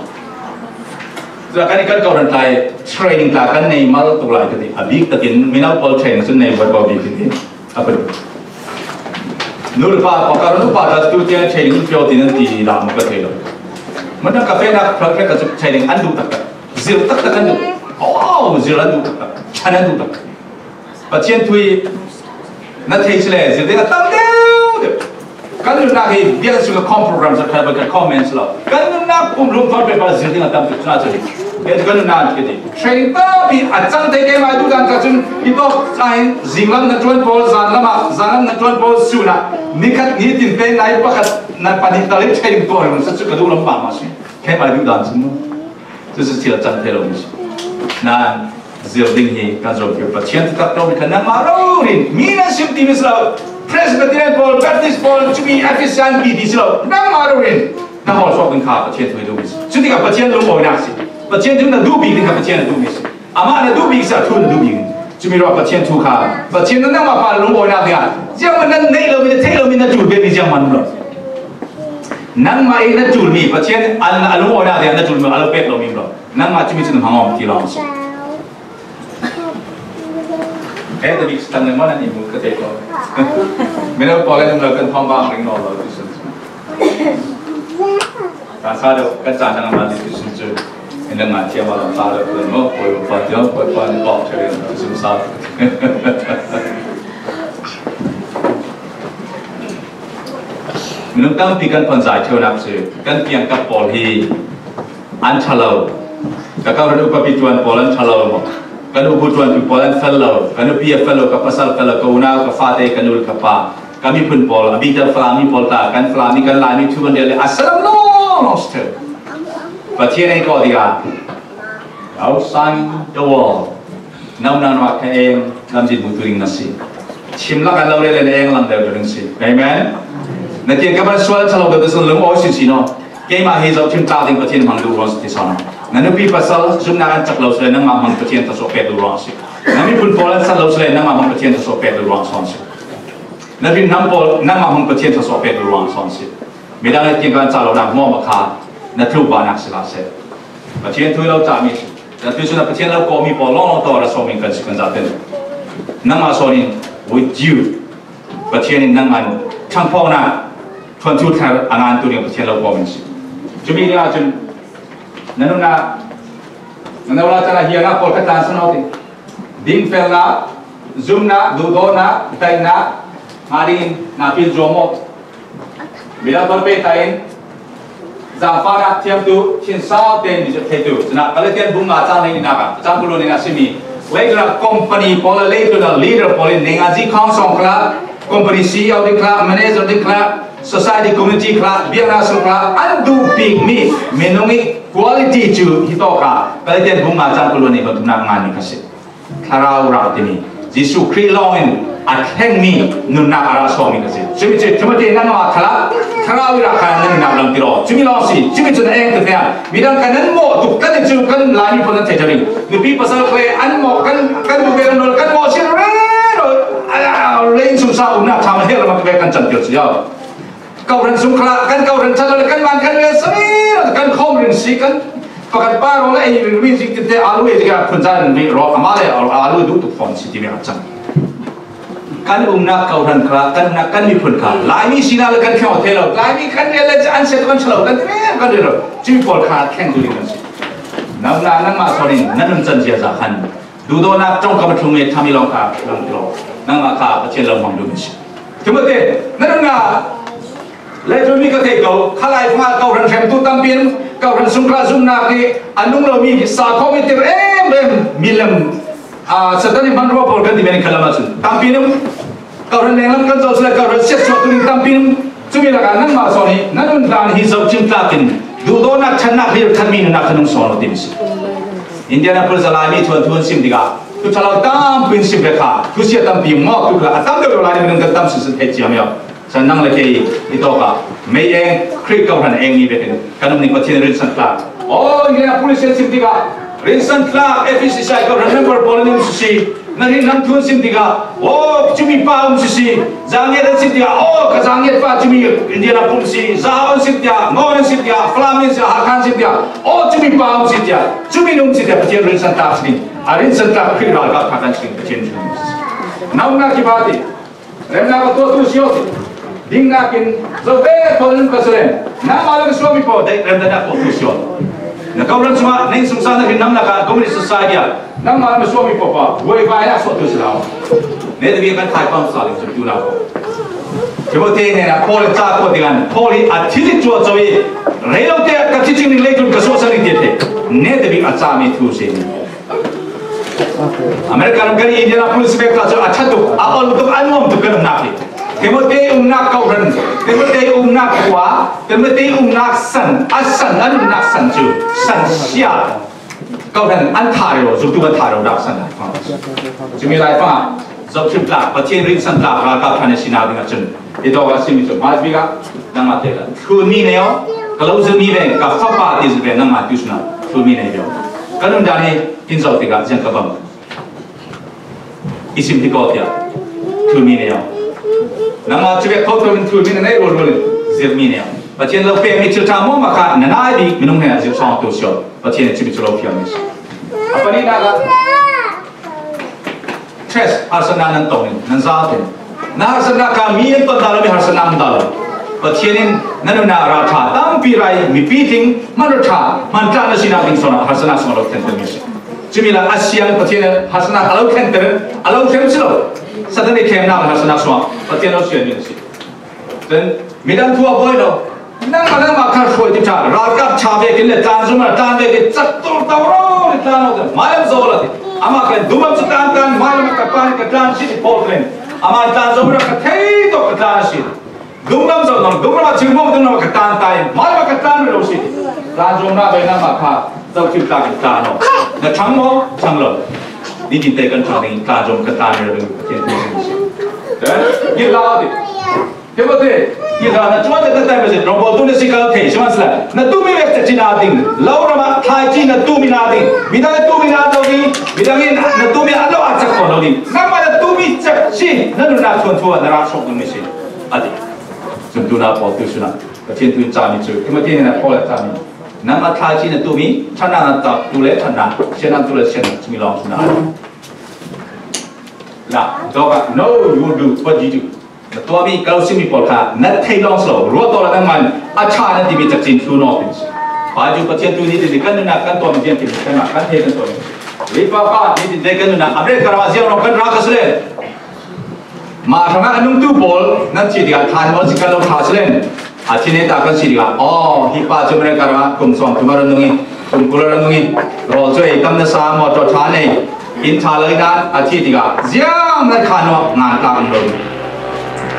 Cun kan kan kawhhran tla hi training tla kan nei mal tuk lai ka ti. A bik takin mino pawl training cun nei vat baw bik ti. A padu. Nu le pa, pa ka ron upa ta tu tiang training pio ti nan ti lam ka thei lo. Mah ka fehnak phal ka cu training an duh taktak. Zir taktak an duh. Oh, zir an duh taktak. Chan an duh taktak. Pathian thu hi na thei si le, zir ding a tam deuh deuh. Kan nunnak hi biakinn sung a khawm program zat khat bal kan khawm men si lo. Kan nunnak pumhlum thawn pei pa zir ding a tam deuh cun a cu hi. Kan nunnak ka ti. Training tampi a cang thei keimah duh dan ka cun hi tawk caan zinglam na ṭuan pawl, zanlam ah, zanlam na ṭuan pawl sun ah nikhat nitin te nai pakhat na pahnih tal i training tuah rung sa cu ka duh lam pah mah si. Keimah duh dan cun. Cucu thil a cang thei lo mi si. Nain zir ding hi kan zoh kir. Pathian thutak ṭawm kha nangmah rori in mi nan sim ti mi si lo. Presbyterian pawl, Baptist pawl, cumi Efesian pi ti si lo. Nangmah rori in na hawl suak ding kha Pathian thu hi duh mi si. Cutikah Pathian lungawinak si. Pathian thu na duh bik ding kha Pathian na duh mi si. Amah na duh bik si, a thu na duh bik. Cumi ruah Pathian thu kha Pathian na nangmah pa lungawinak dingah zianghman nan neih lomi, na theih lomi na ṭul pemi zianghman um lo. Nangmah i na ṭulmi Pathian a lungawinak dingah na ṭulmi a lo pek lomi um lo. Nangmah cumi cun hmang awm ti lawng si. He tabik si tang le maw nan i mu ka tei ko. Mino pawl in lo kan thawng bang ring nawn lo ti sun. Kan sa deuh kan caan dang a ti sun cu. In dang a thiam a lam sa deuh kan maw poi pa tiang poi pa ni kawk ṭheu in sun sa. Minung tampi kan phonzai ṭheunak cu kan piangkap pawl hi an ṭha lo. Ka kawhhran upa pi ṭuan pawl an ṭha lo maw? Kan upa ṭuanpi pawl an fel lo. Kan nupi a fel lo, ka pasal fel lo, ka unau, ka fate, ka nu le ka pa, ka miphun pawl, a bikter Falam mi pawl ta, kan Falam mi, kan Laimi thu kan rel le a salam lawng lawng si ṭheu. Pathian ei kawh tikah outside the world. Nau nau kha eng lamzin hmutu ding na si. Chim lak an lo le le eng lam deuh ding si. Amen. Na tiang ka ban sual chalo deuh sun lung aw sin si no. Keimah hi zohchim tlak ding Pathian hmang duh ruang si ti sawn. Na nupi pasal zumnak an cak lo si le nangmah hmang Pathian thluasuah pek duh ruang si. Na miphun pawl an sat lo si le nangmah hmang Pathian thluasuah pek duh ruang sawn si. Na ringnam pawl nangmah hmang Pathian thluasuah pek duh ruang sawn si. Midang le tiang kan ca lo nak hmuahmah kha na tluk bahnak si hlah seh. Pathian thu i lo cahmi si. Kan tuihsun ah Pathian lo kawhmi pawl lawnglawng tawh a ra sawm in kan si kan zate. Nangmah sawn in with you Pathian in nangmah ṭhangphawknak ṭhuantu thar a ngantu ding Pathian lo kawhmi si. Cumi ding ahcun na nunnak na nola caan ah hiarnak pawl ka tlansan awk ding. Dingfelnak, zumnak, duhdawtnak, daihnak, ngah dingin napi in zuam awk. Midang ton pehta in zaangfahnak thiamtu thinsau tein mi zirh theitu. Cunah Galatian bung nga cang hleihnak ah cang kul in a simi. Leitlun ah company pawl le leitlun ah leader pawl in neingazi khawng sawng khal ah, company C E O ding khal ah, manager ding khal ah, society community khal ah, biaknak sung khal ah an duh bikmi minung i quality cu hi tawk ah Galatian bung nga cang kul in bantuk nak nganmi kha si. Thlarau rah timi Jesuh Khrih lawngin a thlengmi nunnak a rah sawmi ka si. Cumi cu Timothy nangmah khalah Thlarau i rah kha nan nunnak lam ti law. Cumi lawng si. Cumi cu na eng tu hna. Midang kan nan mawh tuk kan cu kan Laimi pawl nan thei ding. Nupi pasal kle an mawh kan kan bu kan nawl kan mawh sin rero. Ala lei sung sa umnak tham a hel lam a kan can ti si. Kawhhran sung khalah kan kawhhran chan le kan man kan le sami kan khawm rin si kan Pakhat pa rawh la ei ri zik tite alu ei zik a phun zan mi rawh ama le alu duh tuk phone si ti mi a chang. Kan umnak kawhhran kha, kan umnak kan miphun kha, Laimi sina le kan khen aw thei lo, Laimi kan rel le an set kan chalo, kan ti rem kan rel lo. Cumi pawl kha thleng tu ding kan si. Nangmah, nangmah sawnin nan nun can ziaza khan duhdawtnak ṭawngkam a tlung e, ṭhami lawng kha lang ti lo. Nangmah kha Pathian lo hmang dum si. Timothy, nan nun ah le tlunmi ka thei ko, khalai fanga kawhhran hremtu tampi in kawhhran sungkha zumnak hi a nung lomi, sa khawm i tir em em, mi lem, ah, Satan i hmanrua pawl kan ti men khalam ah cun tampi in kawhhran lenglam kan zoh le kawhhran siatsuahtu ding tampi in, cumi lakah nangmah sawn hi nan nun dan hi zohchin tlak in duhdawtnak ṭhannak hi khatmi nunnak kha nung sawn lo ti si. Indianapolis a Laimi thuanthu an sim tikah thu ṭhalo tampi in sim ve kha, thusia tampi mawk tu kha a tam deuh lo Laimi minung kan tam sinsin thei ciam ia. Cun nang le kei i tawkah mei eng, Khrih kawhhran engmi vekin kan um ning Pathian rinsan tlak. Aw, Indianapolis an sim tikah rinsan tlak, F C C I kawhhran member pawl an um sisi. Nan hin nan thu an sim tikah, aw, cumi pa um sisi. Zangiat an sim tikah, aw, ka Zangiat pa cumi Indianapolis si. Zahau an sim tikah, Ngawn an sim tikah, Falam an sim tikah, Hakha an sim tikah, aw, cumi pa um si tikah, cumi nu um si tikah Pathian rinsan tlak si ding. A rinsan tlak Khrih ralkap kha kan si ding Pathian thu um sisi. Nau nak kiba ti. Remnak a tuahtu si aw ti. Dingnak in zo ve pawl in ka si len. Nangmah le ka suami pawl dei remnak a tuahtu si aw. Na kawhhran sungah, na innsungsang na hrinnam lakah, communist society ah nangmah le na suami pawl pa buaibainak suahtu si lo. Ne demi kan thai pam sa ling sum tu na. Timothy ne na Paul ca ko dengan Paul hi a thil cuah cawi. Rei lo te ka thicing ning leitlun ka suahsan ning te te. Ne demi a cami thu si. America ram kan Indianapolis pek ta cu a ṭha tuk, a ol tuk, a nuam tuk kan umnak hi. Timothy umnak kawhhran, Timothy umnak khua, Timothy umnak san, a san, an umnak san cu san sia. Kawhhran an thah rero, zumtu an thah rero rak san lai fang. Cumi lai fang ah zohchim tlak, Pathian rinsan tlak ralkap ṭhan a sinak ding ahcun i tawk a simi cu hmaizbik ah nangmah te ka thlunmi nei aw, ka lo zirmi ve, ka fapa ti zir ve, nangmah tuisun ah thlunmi nei ve aw. Kan umdan hi in zoh tikah ziang ka bang. I sim hi ko tiah thlunmi nei aw. Nangmah cu vek kho tuan in thlunmi na nei rualrual in zirmi nei aw. Pathian lo pekmi thil ṭha maw mah kha na nai bik minung hnen ah zir sawng tu si aw. Pathian in cumi cu lo fialmi si. A pahnihnak ah test harsatnak nan tong in nan za ten. Na harsatnak kha mi nan ton dah lo, mi harsatnak um dah lo. Pathian in nan nunnak ralṭha tampi rai, mipi tling hmanrua ṭha hmantlah na sinak ding sawn ah harsatnak sung a lo thlenter mi si. Cumi la a siang Pathian in harsatnak a lo thlenter, a lo thlem si lo. Satan i thlemnak le harsatnak sungah Pathian lo sian mi na si. Cun midang thu a bawi lo. Nangmah nangmah kha hruai ti ṭha, ralkap ṭha vekin le tlanzum a tlan vekin cak tur to ro ti tlan lo cun hmailam zo la ti. Amah khan dunglam cu tlan tlan, hmailam ka tlan, ka tlan si ti pawl khan amah tlanzum a ka thei tawk ka tlan a si. Dunglam zo nang, dunglam a thil mawk dunglam a ka tlan ta in, hmailam ka tlan lo si ti. Tlanzum na ve nangmah kha zohchim tlak in tlan lo. Na ṭhang maw? Ṭhang lo. Nitin te kan ṭhang ding tlanzum ka tlan lo ding Pathian thu si. Ni la ti. Timothy, hi hlan na cuan na tai maw si, rawngbawl tu na si kal thei si man sila. Na tumi vek cacin a ding, lo ram ah thlaici na tumi na ding, midang na tumi na lo ding, midang in na tumi a lo a cak ko lo ding. Nangmah na tumi cak si, na nunnak thuanthu ah na rak sawk ding mi si. A ti. Cun tu na pawl tu suna, Pathian tu in cami cu, Timothy nih na pawl a cami. Nangmah thlaici na tumi, ṭhatnak na tak tu le ṭhatnak, siannak tu le siannak, cumi lawng suna. La, dawk ah, no, you do, what you do. Na tuahmi, ka lo simmi pawl kha na thei lawng si lo, ruat awla nangmah in a ṭha na timi cacin thlun aw, ti si. Pai cu Pathian tu nitin kan nunnak kan tuahmi tiang timi kan rak kan thei kan tuahmi. Ri papa nitin te kan nunnak America ram ah ziang rawng kan rak a si le mah hrangah a nungtu pawl nan thih tikah thlan maw si kan lo ṭha si le a thi ne ta kan si tikah aw, hi pa cu America ram ah kum sawm kum a rak nung i kum kul a rak nung i rawl cu ei tam nasa, motor ṭha nei, inn ṭha lo i nan a thi tikah ziang nan khan awk ngan tlak an lo.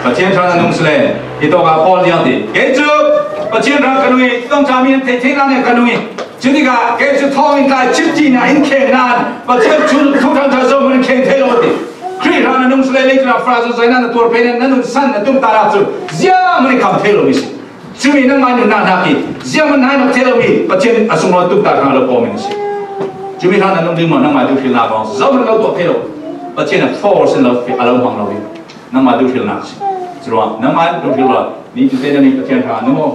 Pathian hrang a nung si le hi tawk ah Paul ziang ti, kei cu Pathian hrang ka nung i, tong ṭha mi an theih theih nan ka nung i, cu tikah kei cu thawng in tlai chim ti nan in khen nan Pathian cu thu ṭhan ṭha zo man in khen thei lo ti. Khrih hrang a nung si le leitlun ah fra zo zai nan na tuar phei nan na nun san na tum ta nak cu ziang man in kham thei lo mi si. Cumi nangmah nunnak hnak hi zianghman hna nak thei lomi Pathian a sunglawi tuk ta hna lo kawmin a si. Cumi hlan a nung ding maw nangmah duhrilnak lawng zohman lo tuah thei lo. Pathian a force in lo, a lo hmang lo hi nangmah duhrilnak a si. Curuangah nangmah duhril lo, nihin te nan i Pathian hna a nung aw.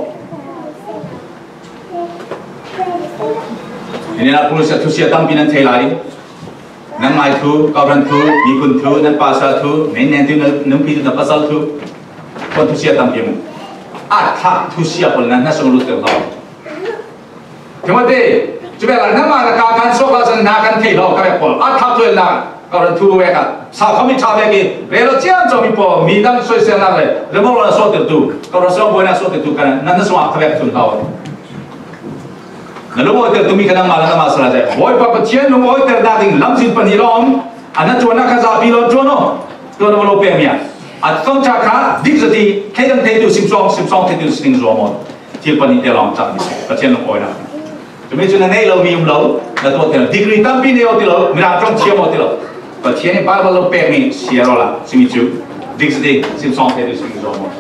Nena police thusia tampi nan thei lai. Nangmai thu, kawran thu, miphun thu, nan pasa thu, nan nen thu, nan numpi thu, nan pasal thu. Kon thusia tampi mu. A thak thusia pol nan na song lut tel lo. Timothy, cuba la nama la ka kan sok la san na kan thei lo ka pol. A thak thu la kawran thu weka. Sa kami cha weki. Relo chiam cho mi po, mi dang soi sel na le. Remo la so tel tu. Kawran so boina so tel tu kan nan na so a ka wek thun lo. Na lungawitertu mi kha nangmah le nangmah sala zai. Bawipa Pathian lungawiterna ding lamzin pahnih la om. A na ṭuanna kha zapi lo ṭuan aw. Ṭuan aw lo pek mi ah. A thawngṭha kha dik zati, thei dang theitu simsawng, simsawng theitu sining zuam aw. Thil pahnih te lawng cak ni. Pathian lungawina. Tumi cu na neih lo mi um lo. Na tuah te lo. Degree tampi nei aw ti lo. Mirang ṭawng thiam aw ti lo. Pathian in Bible lo pek mi siar aw la. Simi cu dik zati, simsawng theitu sining zuam aw.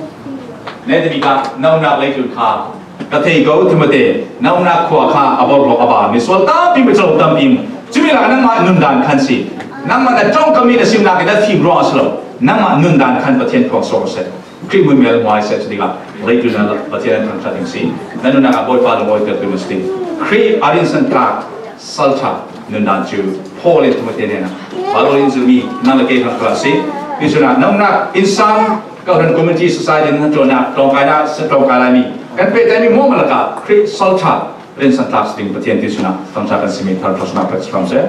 Nei timi kha na umnak lei ṭun kha. Ka thei ko, Timothy, na umnak khua kha a bawlhhlawh a ba, misual tampi, mico tampi mu. Cumi lak nangmah nundan khan si. Nangmah na ṭawngkam mi na simnak in na fim ruang a si lo. Nangmah nundan khan Pathian phuang sawh a si. Khrih hmuimel hmuai seh cu tikah leitlun ah Pathian an thangṭhat ding si. Na nunnak ah Bawipa lungawitertu na si. Khrih a rinsan tlak salṭha nundan cu Paul in Timothy hnenah Bible in zulmi nang le kei hrang kha si. Cucu na nunnak innsang Kawhhran community society nan ṭuannak tlawngkaina, ṭawngkai laimi kan pehtlaimi muahmah lakah Khrih salṭha rinsan tlak si ding Pathian ti sinah thangṭhat kan simi thar thawsnak pek si hram seh.